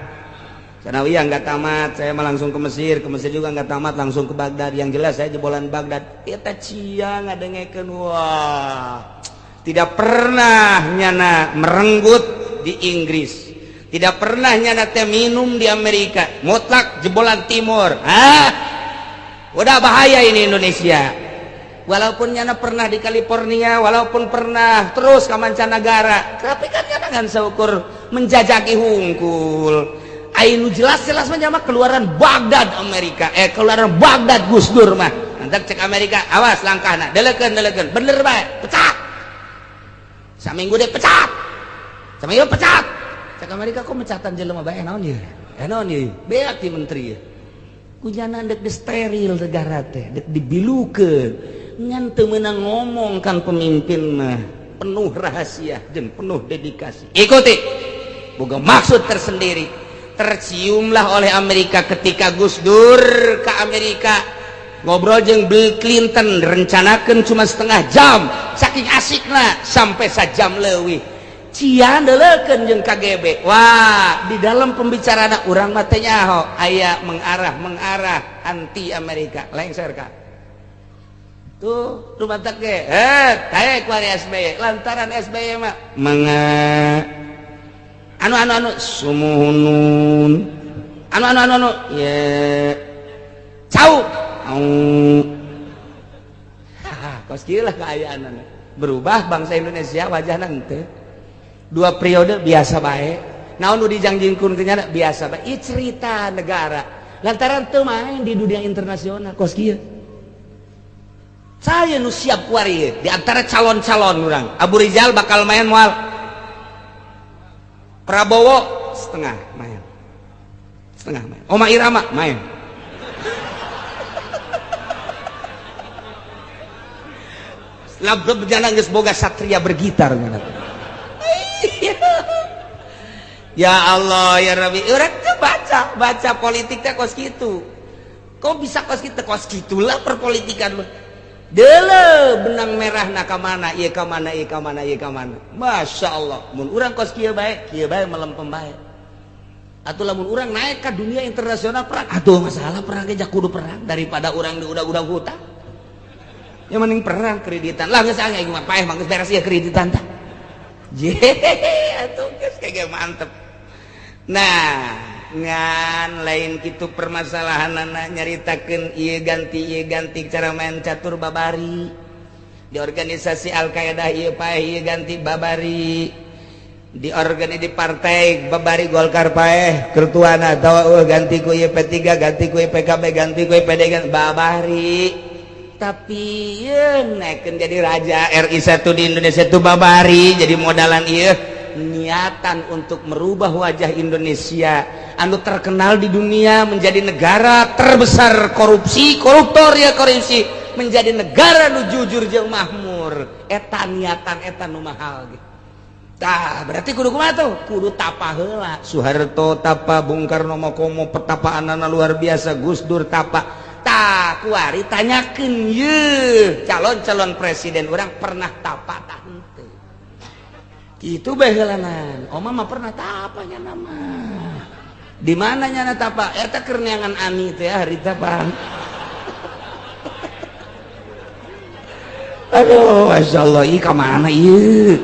sanawiyah nggak tamat, saya mah langsung ke Mesir juga nggak tamat, langsung ke Baghdad. Yang jelas saya jebolan Baghdad. Eta cia ngadengekeun, wah tidak pernah nyana merenggut di Inggris, tidak pernah nyana teh minum di Amerika, mutlak jebolan timur. Ah udah bahaya ini Indonesia. Walaupun nyana pernah di California, walaupun pernah terus ke mancanegara, tapi kan nyana ngan seukur menjajaki hungkul. Ainu jelas-jelas mah keluaran Baghdad Amerika, keluaran Baghdad Gus Dur mah. Nanti cek Amerika, awas langkahna, delekeun delekeun, bener bae, pecat. Saminggu deh pecat. Saminggu pecat. Cek Amerika kok mecatan jelema bae naon ieu? Naon ieu? Beak ti menteri ieu. Ku nyana dek disteril negara teh, dek dibilukeun. Ngan teu meunang ngomong kan pemimpin mah penuh rahasia jeung penuh dedikasi. Ikuti. Boga maksud tersendiri. Terciumlah oleh Amerika ketika Gus Dur ke Amerika ngobrol jeung Bill Clinton, rencanakan cuma setengah jam, saking asikna sampai sajam leuwih. Cia delekeun jeung KGB. Wah, di dalam pembicaraan urang mah teh nyaho aya mengarah anti Amerika, lengser ka. Tuh, rumatak ge. Taek kuari SBY, lantaran SBY mah manga anu anu anu sumuhunun anu anu anu anu ye cau au. Kos kieu lah keayaan berubah bangsa Indonesia wajahna henteu. Dua periode biasa bae, naon nu dijangjingkeun teh nya biasa bae. Ieu cerita negara lantaran teu main di dunia internasional kos kieu. Saya nu siap kuari di antara calon-calon urang. Abu Rizal bakal main moal. Prabowo setengah main. Setengah main. Oma Irama main. Labdab berjalan geus boga satria bergitar. Ya Allah ya Rabbi, urang teh baca baca politik teh kos kitu. Kok bisa kos kitu? Kos kitulah perpolitikan mah. Deuleu benang merah na ka mana, ieu ka mana, ieu ka mana, ieu ka mana. Masya Allah, mun urang kos kieu bae melempem bae. Atuh lamun urang naik ka dunia internasional perang, atuh masalah perang ge kudu perang daripada urang di udah-udah hutang. Ya mending perang kreditan. Lah geus aing mah paeh mah geus beres ieu kreditan tah. Jehehe atuh geus kege mantep. Nah, ngan lain kitu permasalahanana nyaritakeun ieu ganti cara main catur babari. Di organisasi Al-Qaeda ieu paeh ieu ganti babari. Di organi di partai babari Golkar paeh kertuana atawa ganti ku ieu P3 ganti ku ieu PKB ganti ku ieu PD ganti babari. Tapi ieu naikkeun jadi raja RI 1 di Indonesia itu babari jadi modalan ieu niatan untuk merubah wajah Indonesia anu terkenal di dunia menjadi negara terbesar korupsi, koruptor ya korupsi, menjadi negara nu jujur jeung makmur. Eta niatan eta nu mahal ge. Tah berarti kudu kumaha tuh? Kudu tapa heula. Soeharto tapa, Bung Karno mah komo petapaanana luar biasa, Gus Dur tapa. Tah kuari tanyakeun ye calon-calon presiden urang pernah tapa tah henteu. Kitu bae heulanan. Oma mah pernah tapa nya nama. Di mana nyana tapa? Eta keur neangan ani teh harita bang. Aduh, masyaallah, ieu ka mana ieu?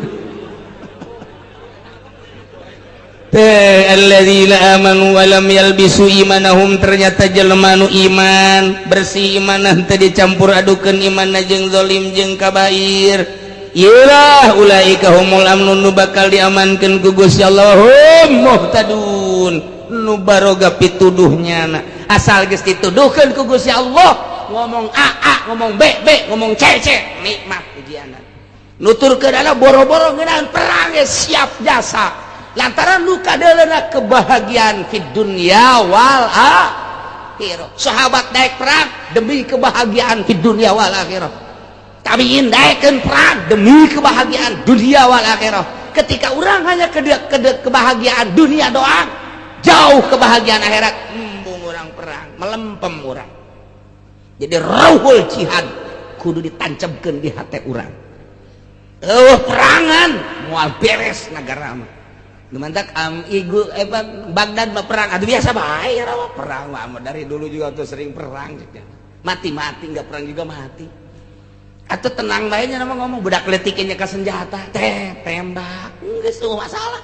Alladzina amanu wa lam yalbisu imanahum, ternyata jelema nu iman bersih imanah teu dicampur adukeun imanna jeung zalim jeung kabair. Iyalah ulaika humul amnun, nu bakal diamankeun ku Gusti Allah, hum muhtadun, nu baroga pituduhnya. Asal geus dituduhkeun ku Gusti Allah, ngomong A A, ngomong B B, ngomong C C, nikmat ujianna. Nuturkeun adalah boro-boro ngeunaan perang ge siap jasa. Lantaran luka deuleuna kebahagiaan fid dunya wal akhirah. Sahabat daek perang demi kebahagiaan fid dunya wal akhirah. Tabiin daekeun perang demi kebahagiaan dunia wal akhirah. Ketika orang hanya kebahagiaan dunia doang, jauh kebahagiaan akhirat, embung orang perang, melempem orang. Jadi rauhul jihad kudu ditancapkeun di hati urang. Eueuh perangan moal beres negara mah. Mantak igu Baghdad mah perang, aduh biasa bae ya perang mah dari dulu juga tuh sering perang, mati-mati nggak perang juga mati. Atau tenang bae nya nama ngomong budak letikinnya ke senjata, teh tembak, enggak semua masalah.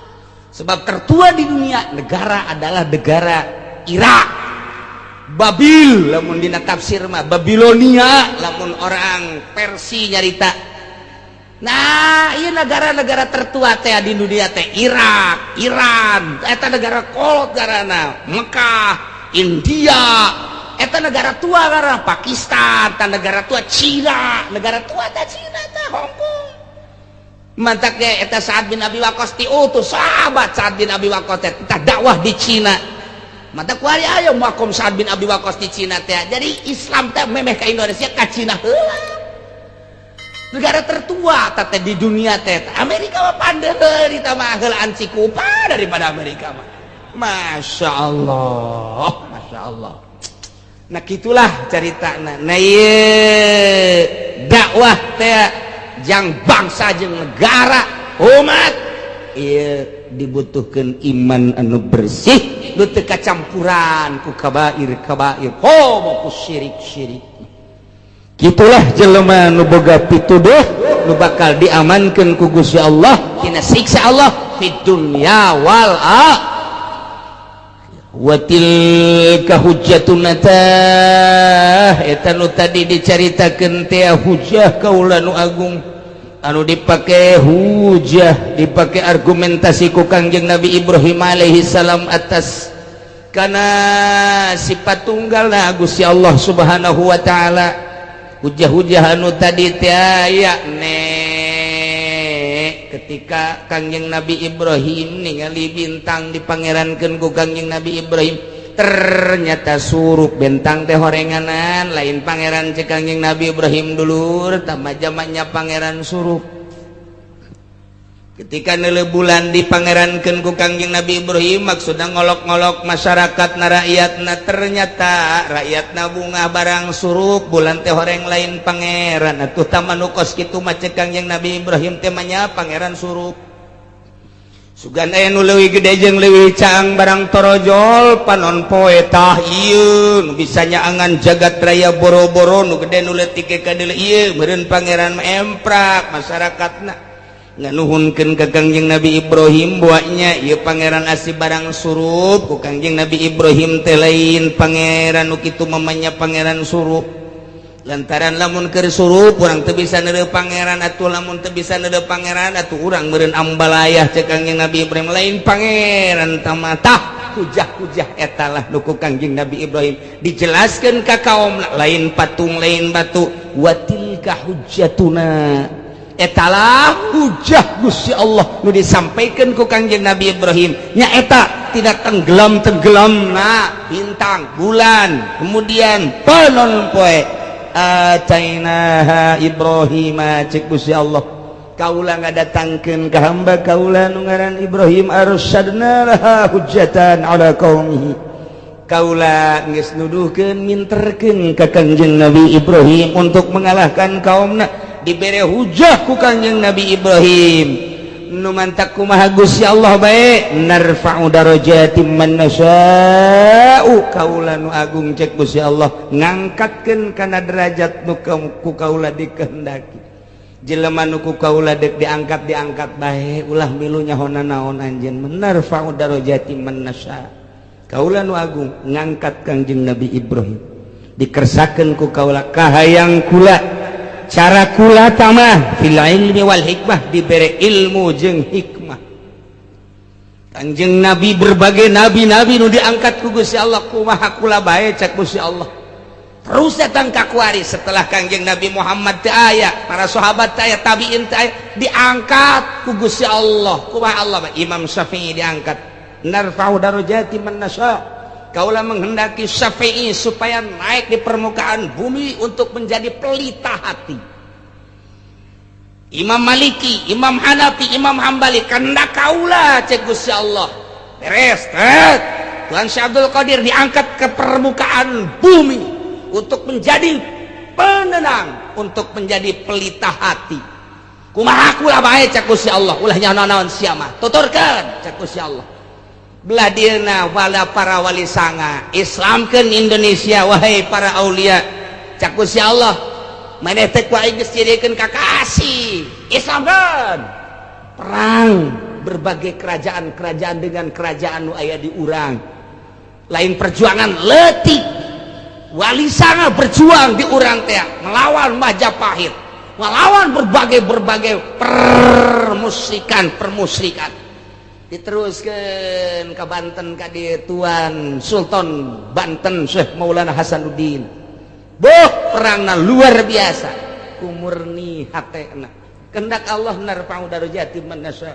Sebab tertua di dunia negara adalah negara Irak. Babil lamun dina tafsir mah Babilonia lamun orang Persi nyarita. Nah, iya negara-negara tertua teh di dunia teh Irak, Iran, eta negara kolot garana, Mekah, India, eta negara tua garana Pakistan, eta negara tua Cina, negara tua teh Cina teh Hong Kong. Mantak ge eta Sa'ad bin Abi Waqqas diutus sahabat Sa'ad bin Abi Waqqas teh tah dakwah di Cina. Mantak kuari ayo makom Sa'ad bin Abi Waqqas di Cina teh. Jadi Islam teh memeh ka Indonesia ka Cina heula. Negara tertua teh di dunia teh Amerika mah pandeuh ditambah heulaan Cikupa daripada Amerika mah. Masya Allah, Masya Allah. Nah gitulah ceritana. Nah ieu dakwah teh jang bangsa jeung negara umat ieu dibutuhkeun iman anu bersih nu teu kacampuran ku kabair-kabair komo ku syirik-syirik. Gitulah jelema nu boga pituduh nu bakal diamankeun ku Gusti Allah tina siksa Allah fid dunya wal akhirah. Wa tilka hujjatuna tah eta nu tadi dicaritakeun teh hujjah kaula nu agung anu dipake hujjah dipake argumentasi ku Kangjeng Nabi Ibrahim alaihi salam atas kana sifat tunggalna Gusti Allah Subhanahu wa taala. Hujah-hujah anu tadi teh aya nek ketika Kangjeng Nabi Ibrahim ningali bintang, dipangerankeun ku Kangjeng Nabi Ibrahim, ternyata surup bentang teh horenganan, lain pangeran cek Kangjeng Nabi Ibrahim. Dulur, tambah zamannya pangeran surup. Ketika nele bulan dipangerankeun ku Kangjeng Nabi Ibrahim, maksudnya ngolok-ngolok masyarakat na, rakyatna, ternyata rakyatna bunga barang surup bulan teh horeng, lain pangeran. Atuh tama nu kos kitu mah cek Kangjeng Nabi Ibrahim teh manya pangeran surup. Sugan aya nu leuwih gede jeung leuwih caang barang torojol panon poe. Tah, ieu nu bisa nyaangan jagat raya boro-boro, nu gede nu leutik ka dieu, ieu meureun pangeran emprak masyarakatna nganuhunkeun ka Kangjeng Nabi Ibrahim buatnya ieu pangeran asli barang surup. Ku Kangjeng Nabi Ibrahim teh lain pangeran nu kitu, mamanya pangeran surup, lantaran lamun keur surup urang teu bisa neureuh pangeran. Atuh lamun teu bisa neureuh pangeran, atuh urang meureun ambalayah. Cek Kangjeng Nabi Ibrahim lain pangeran tamatah. Hujah-hujah etalah nu ku Kangjeng Nabi Ibrahim dijelaskeun ka kaum, lain patung, lain batu. Watilka hujjatuna, etalah hujah Gusti Allah nu disampaikan ku Kangjeng Nabi Ibrahim, nyaeta tidak tenggelam tenggelam. Nah, bintang, bulan, kemudian panon poe, atainaha Ibrahim, cek Gusti Allah, kaula ngadatangkeun ka hamba kaula nu ngaran Ibrahim, arsadna laha hujjatan ala qaumihi. Kaula geus nuduhkeun, minterkeun ka Kangjeng Nabi Ibrahim untuk mengalahkan kaumna. Dibere hujah ku Kangjeng Nabi Ibrahim. Nu mantak kumaha Gusti Allah bae, narfa'u darajatim man nasya'u, kaula nu agung cek Gusti Allah ngangkatkeun kana derajat nu ku kaula dikehendaki. Jelema nu ku kaula dek diangkat, diangkat bae, ulah milu nyahona naon anjeun. Narfa'u darajatim man nasya, kaula nu agung ngangkat Kangjeng Nabi Ibrahim. Dikersakeun ku kaula kahayang kula, cara kula tamah fil ilmi wal hikmah, dibere ilmu jeung hikmah Kanjeng Nabi. Berbagai nabi-nabi nu diangkat ku Gusti Allah, kumaha kula bae cek Gusti Allah. Terus datang ka kuari setelah Kangjeng Nabi Muhammad teu aya, para sahabat teu aya, tabiin teu aya, diangkat ku Gusti Allah. Kumaha Allah? Imam Syafi'i diangkat. Narfa'u darajati man nasya, kaula menghendaki Syafi'i supaya naik di permukaan bumi untuk menjadi pelita hati. Imam Maliki, Imam Hanafi, Imam Hambali, kehendak kaula cek Gusti Allah. Beres tet. Tuan Syekh Abdul Qadir diangkat ke permukaan bumi untuk menjadi penenang, untuk menjadi pelita hati. Kumaha kula bae cek Gusti Allah, ulah nyaho naon sia mah, tuturkeun cek Gusti Allah. Belah dieuna wala para wali sanga, Islamkeun Indonesia wahai para aulia cek Gusti Allah. Maneh teh ku aing geus jadikeun kakasih, Islamkeun. Perang berbagai kerajaan-kerajaan dengan kerajaan nu aya di urang, lain perjuangan leutik. Wali sanga berjuang di urang teh melawan Majapahit, melawan berbagai-berbagai permusikan permusikan. Diteruskan ke Banten ka di Tuan Sultan Banten Syekh Maulana Hasanuddin. Boh, perangna luar biasa, kumurni hatena kehendak Allah, narfa'u darajati man nasya.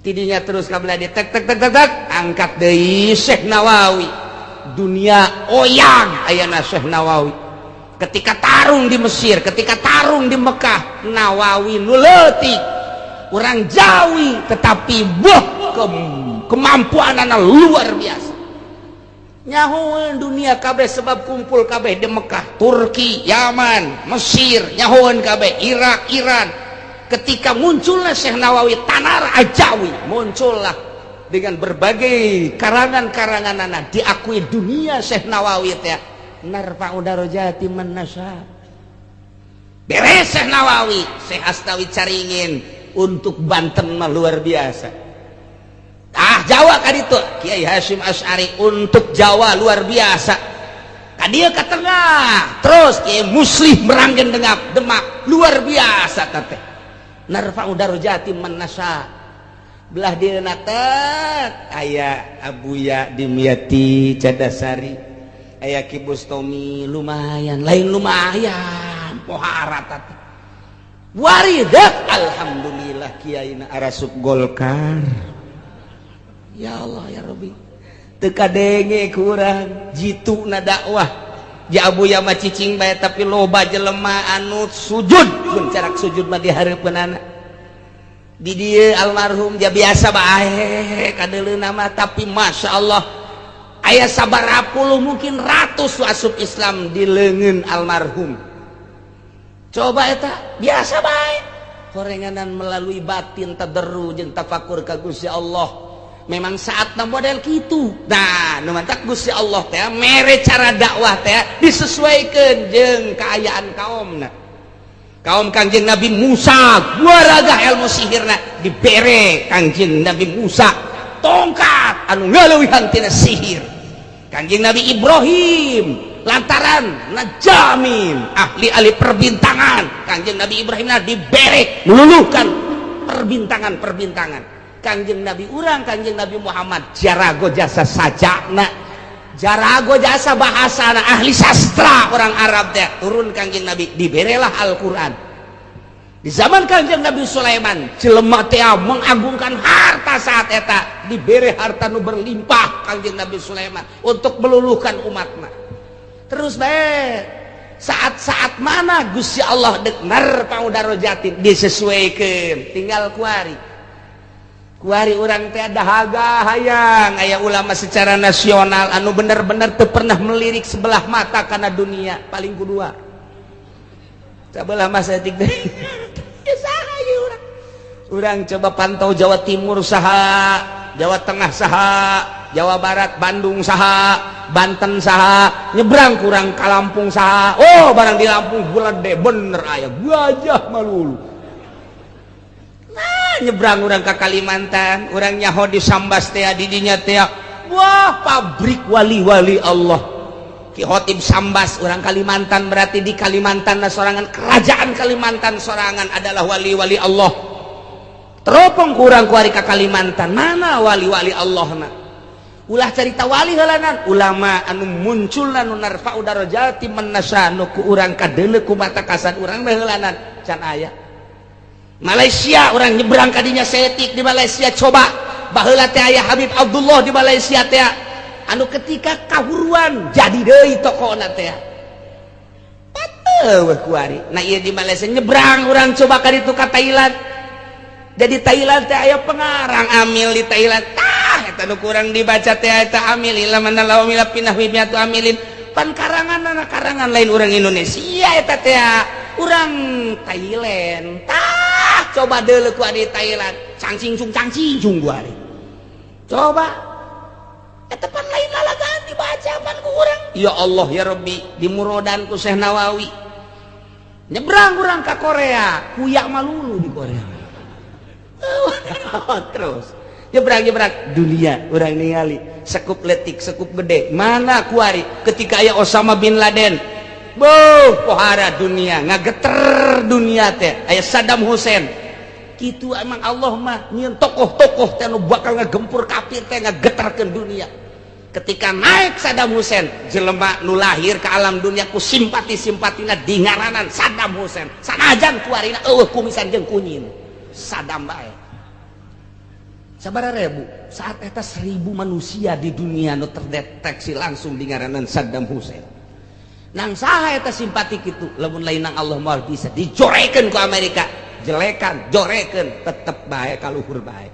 Tidinya terus kabelah di tek tek tek tek tek, angkat deui Syekh Nawawi. Dunia oyang ayana Syekh Nawawi ketika tarung di Mesir, ketika tarung di Mekah. Nawawi nu leutik, orang Jawi, tetapi boh, kemampuan anak luar biasa, nyahoan dunia kabeh sebab kumpul kabeh di Mekah, Turki, Yaman, Mesir, nyahoan kabeh, Irak, Iran. Ketika munculnya Syekh Nawawi Tanara Ajawi, muncullah dengan berbagai karangan-karangan anak, diakui dunia Syekh Nawawi teh. Narfa'u darajati man nasya. Beres Syekh Nawawi, Syekh Asnawi Caringin untuk Banten mah luar biasa. Ah, Jawa kan itu Kiai Hasyim Asy'ari untuk Jawa luar biasa. Ka dieu ke tengah terus Kiai Muslih Meranggen Demak, Demak luar biasa teh. Narfa'u darajati man nasya. Belah dieuna teh aya Abuya Dimyati Cadasari, aya Ki Bustomi, lumayan, lain lumayan. Pohara teh waridat. Alhamdulillah, kiai na arasup Golkar. Ya Allah ya Rabbi, teu kadenge kurang jitu na dakwah ja Abuya mah cicing bae, tapi loba jelema anu sujud pun carak sujud mah di hareupeunana di dieu. Almarhum ja biasa bae kadeuleuna mah, tapi Masya Allah, aya sabaraha puluh, mungkin ratus asup Islam di leungeun almarhum. Coba eta biasa bae horenganan melalui batin, tadarru jeung tafakur ka Gusti Allah. Memang saatna model gitu. Nah, nu mantak Gusti Allah teh mere cara dakwah teh disesuaikan jeung keayaan kaumna. Kaum Kangjeng Nabi Musa guaragah ilmu sihirna, dibere Kangjeng Nabi Musa tongkat anu ngaleuwihan tina sihir. Kangjeng Nabi Ibrahim lantaran najamin, ahli-ahli perbintangan, Kangjeng Nabi Ibrahim na dibere meluluhkan perbintangan-perbintangan. Kangjeng Nabi urang, Kangjeng Nabi Muhammad, jarago jasa sajana, jarago jasa bahasa, ahli sastra orang Arab teh. Turun Kangjeng Nabi, diberelah Al-Quran. Di zaman Kangjeng Nabi Sulaiman, jelema teh mengagungkan harta. Saat eta dibere harta nu berlimpah Kangjeng Nabi Sulaiman untuk meluluhkan umatna. Terus bae saat-saat mana Gusti Allah dek narfa'u darajatin disesuaikan. Tinggal kuari kuari urang teh dahaga hayang aya ulama secara nasional anu bener-bener teu pernah melirik sebelah mata karena dunia. Paling kedua sebelah masa etik deh ya. Saha ieu urang? Urang coba pantau Jawa Timur saha, Jawa Tengah saha, Jawa Barat, Bandung saha, Banten saha, nyebrang kurang ke Lampung saha. Oh, barang di Lampung deh bener aya gajah malulu. Nah, nyebrang urang ke Kalimantan, urang nyaho di Sambas teh, di dinya teh wah, pabrik wali-wali Allah. Ki Khotib Sambas orang Kalimantan, berarti di Kalimantan nah sorangan, kerajaan Kalimantan sorangan adalah wali-wali Allah. Teropong kurang kuari ke Kalimantan, mana wali-wali Allah? Na ulah cerita wali heulanan, ulama anu muncul anu narfa'u darajati man nasya, nu ku urang kadeuleu ku mata kasar urang mah heulanan can aya. Malaysia, orang nyebrang kadinya setik di Malaysia, coba baheula teh aya Habib Abdullah di Malaysia teh anu ketika kahuruan jadi deui tokohna teh. Pateuh kuari. Nah, ieu di Malaysia. Nyebrang urang coba ka ditu ka Thailand, jadi Thailand teh aya pengarang amil di Thailand. Tah, eta nu kurang dibaca teh eta amil ila mana lawa mila pinah miatu amilin pan karangan anak karangan lain orang Indonesia, eta teh orang Thailand. Tah, coba deuleu ku di Thailand, cangcing cung cangcing cung gua coba eta pan lain lalagaan dibaca pan ku urang. Ya Allah ya Rabbi, di murodan ku Syekh Nawawi. Nyebrang urang ke Korea, kuyak malulu di Korea. Terus nyebrang nyebrang dunia, urang ningali sekup letik sekup gede mana kuari ketika aya Osama bin Laden. Boh, pohara dunia, ngageter dunia teh. Aya Saddam Hussein gitu. Emang Allah mah nyieun tokoh-tokoh teh nu bakal ngagempur kafir teh, ngagetarkeun dunia. Ketika naik Saddam Hussein, jelema nu lahir ke alam dunia ku simpati-simpatina dingaranan Saddam Hussein, sanajan kuarina eueuh kumisan jeung kunyin, Saddam bae. Sabaraha ribu saat eta, 1.000 manusia di dunia nu terdeteksi langsung dingaranan Saddam Hussein. Nang saha eta simpati kitu lamun lain nang Allah? Moal bisa dijorekeun ku Amerika, jelekan jorekeun tetep bae kaluhur bae.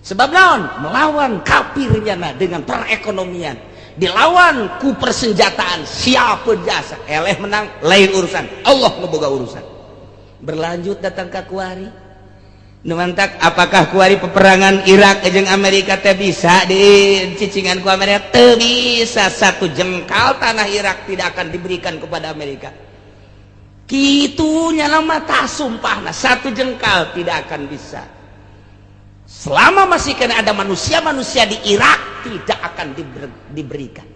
Sebab naon? Melawan kafirnya nah dengan perekonomian, dilawan ku persenjataan, siapa jasa eleh menang lain urusan, Allah nu boga urusan. Berlanjut datang ke kuari. Nu mantak, apakah kuari peperangan Irak jeung Amerika teh bisa di cicingan ku Amerika? Teu bisa. Satu jengkal tanah Irak tidak akan diberikan kepada Amerika. Kitunya lama tak sumpah, nah, satu jengkal tidak akan bisa. Selama masih kena ada manusia-manusia di Irak, tidak akan diberikan.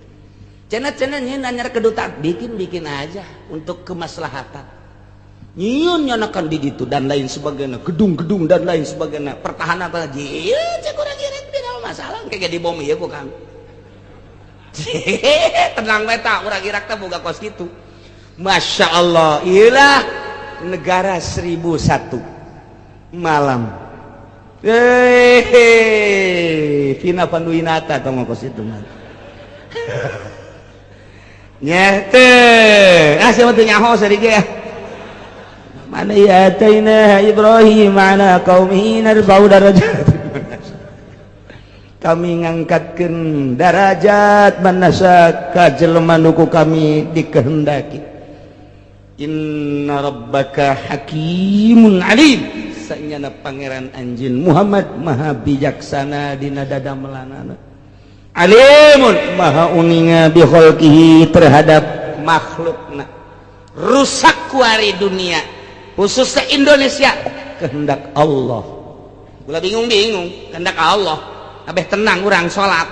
Cenah-cenah nanya kedutaan, bikin-bikin aja untuk kemaslahatan. Nyieun nyanakan di ditu dan lain sebagainya, gedung-gedung dan lain sebagainya, pertahanan apa lagi. Iya, cek urang Irak tidak masalah, kayak di bom ieu ku kami. Tenang meta, urang Irak teh boga kos kitu. Masya Allah, iyalah negara 1001 malam. Hehehe, Vina Panduwinata tong kos itu mah. Nya teh, ah siapa teu nyaho sari ge. Mana ya ataina Ibrahim ala qaumihi narfa'u darajat. Kami ngangkatkeun darajat man nasya ka jelema nu ku kami dikehendaki. Inna rabbaka hakimun alim. Sanyana pangeran anjeun Muhammad maha bijaksana dina dadamelanana. Alimun maha uninga bi khalqihi terhadap makhlukna. Rusak kuari dunia, khususnya Indonesia, kehendak Allah. Gula bingung-bingung, kehendak Allah. Kabeh tenang urang salat.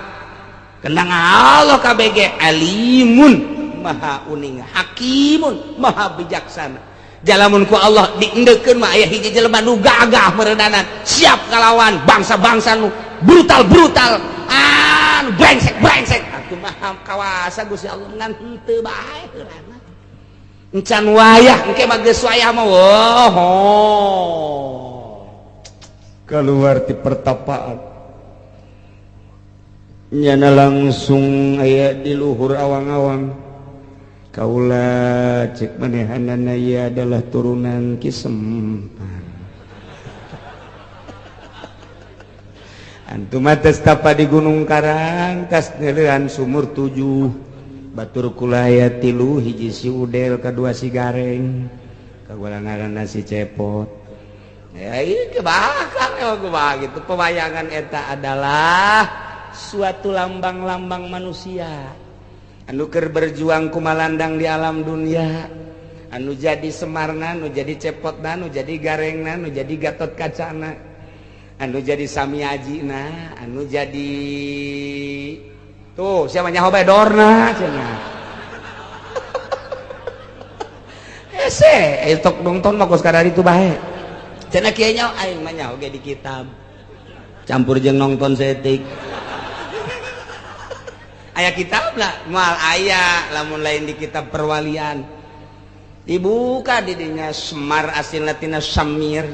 Kehendak Allah KBG alimun maha uninga, hakimun maha bijaksana. Jalamun ku Allah diendeukeun mah aya hiji jelema nu gagah meureunanan, siap kalawan bangsa-bangsa nu brutal-brutal, anu brengsek-brengsek. Atuh maha kawasa Gusti Allah ngan henteu bae heulana. Encan wayah, engke mah geus wayah mah wah. Keluar di pertapaan. Nyana langsung aya di luhur awang-awang. Kaula cek manehanana ieu adalah turunan Ki Semar. Antum mah tes tapa di Gunung Karang, tas neuleuan sumur 7. Batur kula aya 3, hiji si Udel, kadua si Gareng, kagola ngaranna si Cepot. Ya ieu kebakar ya kumaha gitu. Pewayangan eta adalah suatu lambang-lambang manusia anu keur berjuang kumalandang di alam dunia, anu jadi Semarna, anu jadi Cepotna, anu jadi Garengna, anu jadi Gatot Kacana, anu jadi Samiajina, anu jadi tuh siapa nyaho bae Dorna cenah. Hese tok nonton mah kos kadar itu bae. Cenah kieu nyaho aing mah nyaho ge di kitab. Campur jeung nonton setik. Aya kitab lah, moal aya lamun lain di kitab perwalian. Dibuka didinya Semar asilna tina Samir.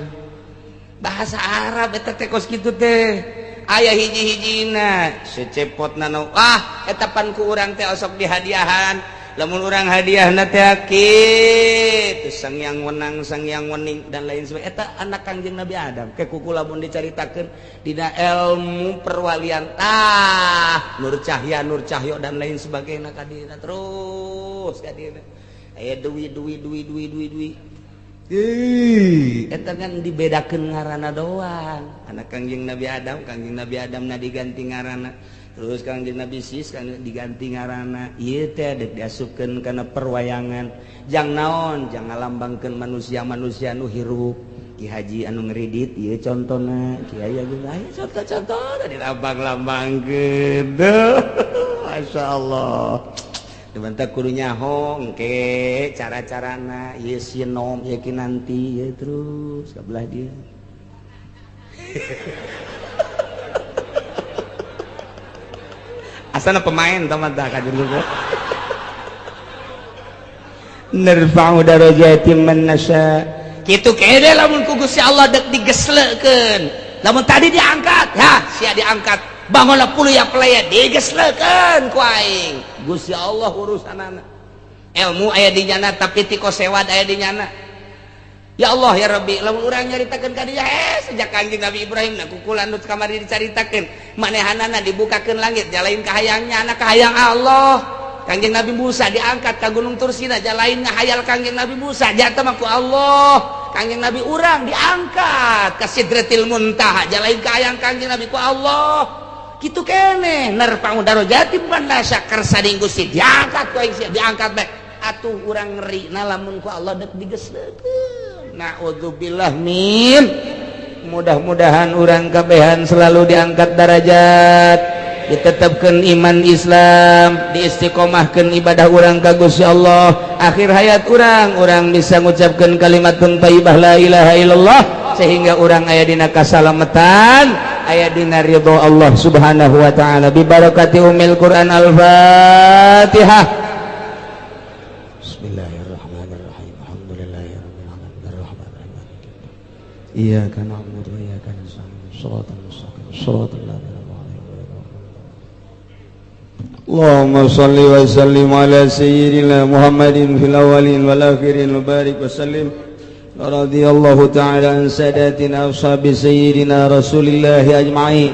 Bahasa Arab eta teh kos kitu teh. Aya hiji-hijina secepotna nu ah eta pan ku urang teh osok dihadiahan. Lamun urang hadiahna teh kitu sang yang wenang sang yang wening dan lain sebagainya. Eta anak Kangjeng Nabi Adam ke kuku lamun dicaritakeun dina ilmu perwalian tah Nur Cahya Nur Cahyo dan lain sebagainya kadina terus kadina aya duwi duwi duwi duwi duwi duwi. Ih, eta kan dibedakeun ngaranna doang. Anak Kangjeng Nabi Adam, Kangjeng Nabi Adam na diganti ngaranna. Terus Kangjeng Nabi Sis kan diganti ngaranna. Ieu teh dek diasupkeun kana perwayangan. Jang naon? Jang ngalambangkeun manusia-manusia nu hirup. Ki Haji anu ngeridit ieu contona, Ki aya geus aya contoh-contoh dilambang-lambangkeun. Masyaallah. Dibantak kudu nyaho engke cara-carana ieu sinom ieu kinanti ieu terus kabelah dia. Asana pemain tamat dah kajian dulu. Narfa'u darajatin man nasya. Kitu kene lamun ku Gusti Allah dek digeslekeun. Lamun tadi diangkat, ya sia diangkat. Bangunlah puluh ya pelaya digeslekeun ku aing. Gusti Allah urusanana. Ilmu aya di nyana tapi tiko sewad aya di nyana. Ya Allah ya Rabbi, lamun urang nyaritakeun ka dieu sejak Kangjeng Nabi Ibrahim na kukulan nu kamari dicaritakeun, manehanana dibukakeun langit jalain kahayang nyana kahayang Allah. Kangjeng Nabi Musa diangkat ka Gunung Tursina jalain ngahayal Kangjeng Nabi Musa jatuh mah ku Allah. Kangjeng Nabi urang diangkat ka Sidratil Muntaha jalain kahayang Kangjeng Nabi ku Allah. Kitu keneh nerpang darajati man nasya kersa deui Gusti diangkat ku aing sia diangkat bae. Atuh urang ngeri na lamun ku Allah dek digeslekeun. Na'udzubillah min. Mudah-mudahan urang kabehan selalu diangkat darajat, ditetapkan iman Islam, diistiqomahkan ibadah urang ka Gusti Allah. Akhir hayat urang, urang bisa ngucapkan kalimat thayyibah la ilaha illallah sehingga urang aya dina kasalamatan, aya dina ridho Allah Subhanahu wa taala. Bi barakati umil Quran. Al-Fatihah. Bismillahirrahmanirrahim. إياك نعبد وإياك نستعين صراط المستقيم صراط الذين أنعمت عليهم غير المغضوب. اللهم صل وسلم على سيدنا محمد في الأولين والآخرين وبارك وسلم. رضي الله تعالى عن ساداتنا أصحاب سيدنا رسول الله أجمعين.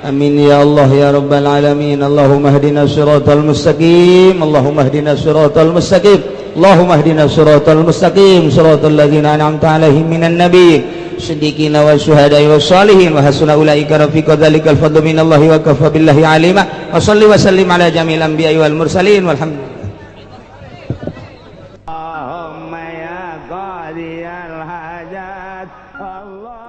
آمين يا الله يا رب العالمين. اللهم اهدنا الصراط المستقيم، اللهم اهدنا الصراط المستقيم، اللهم اهدنا الصراط المستقيم، صراط الذين أنعمت عليهم من النبيين الصديقين والشهداء والصالحين وحسن أولئك رفيقا. ذلك الفضل من الله وكفى بالله عليما. وصل وسلم على جميع الأنبياء والمرسلين والحمد لله. اللهم يا قاضي الحاجات الله.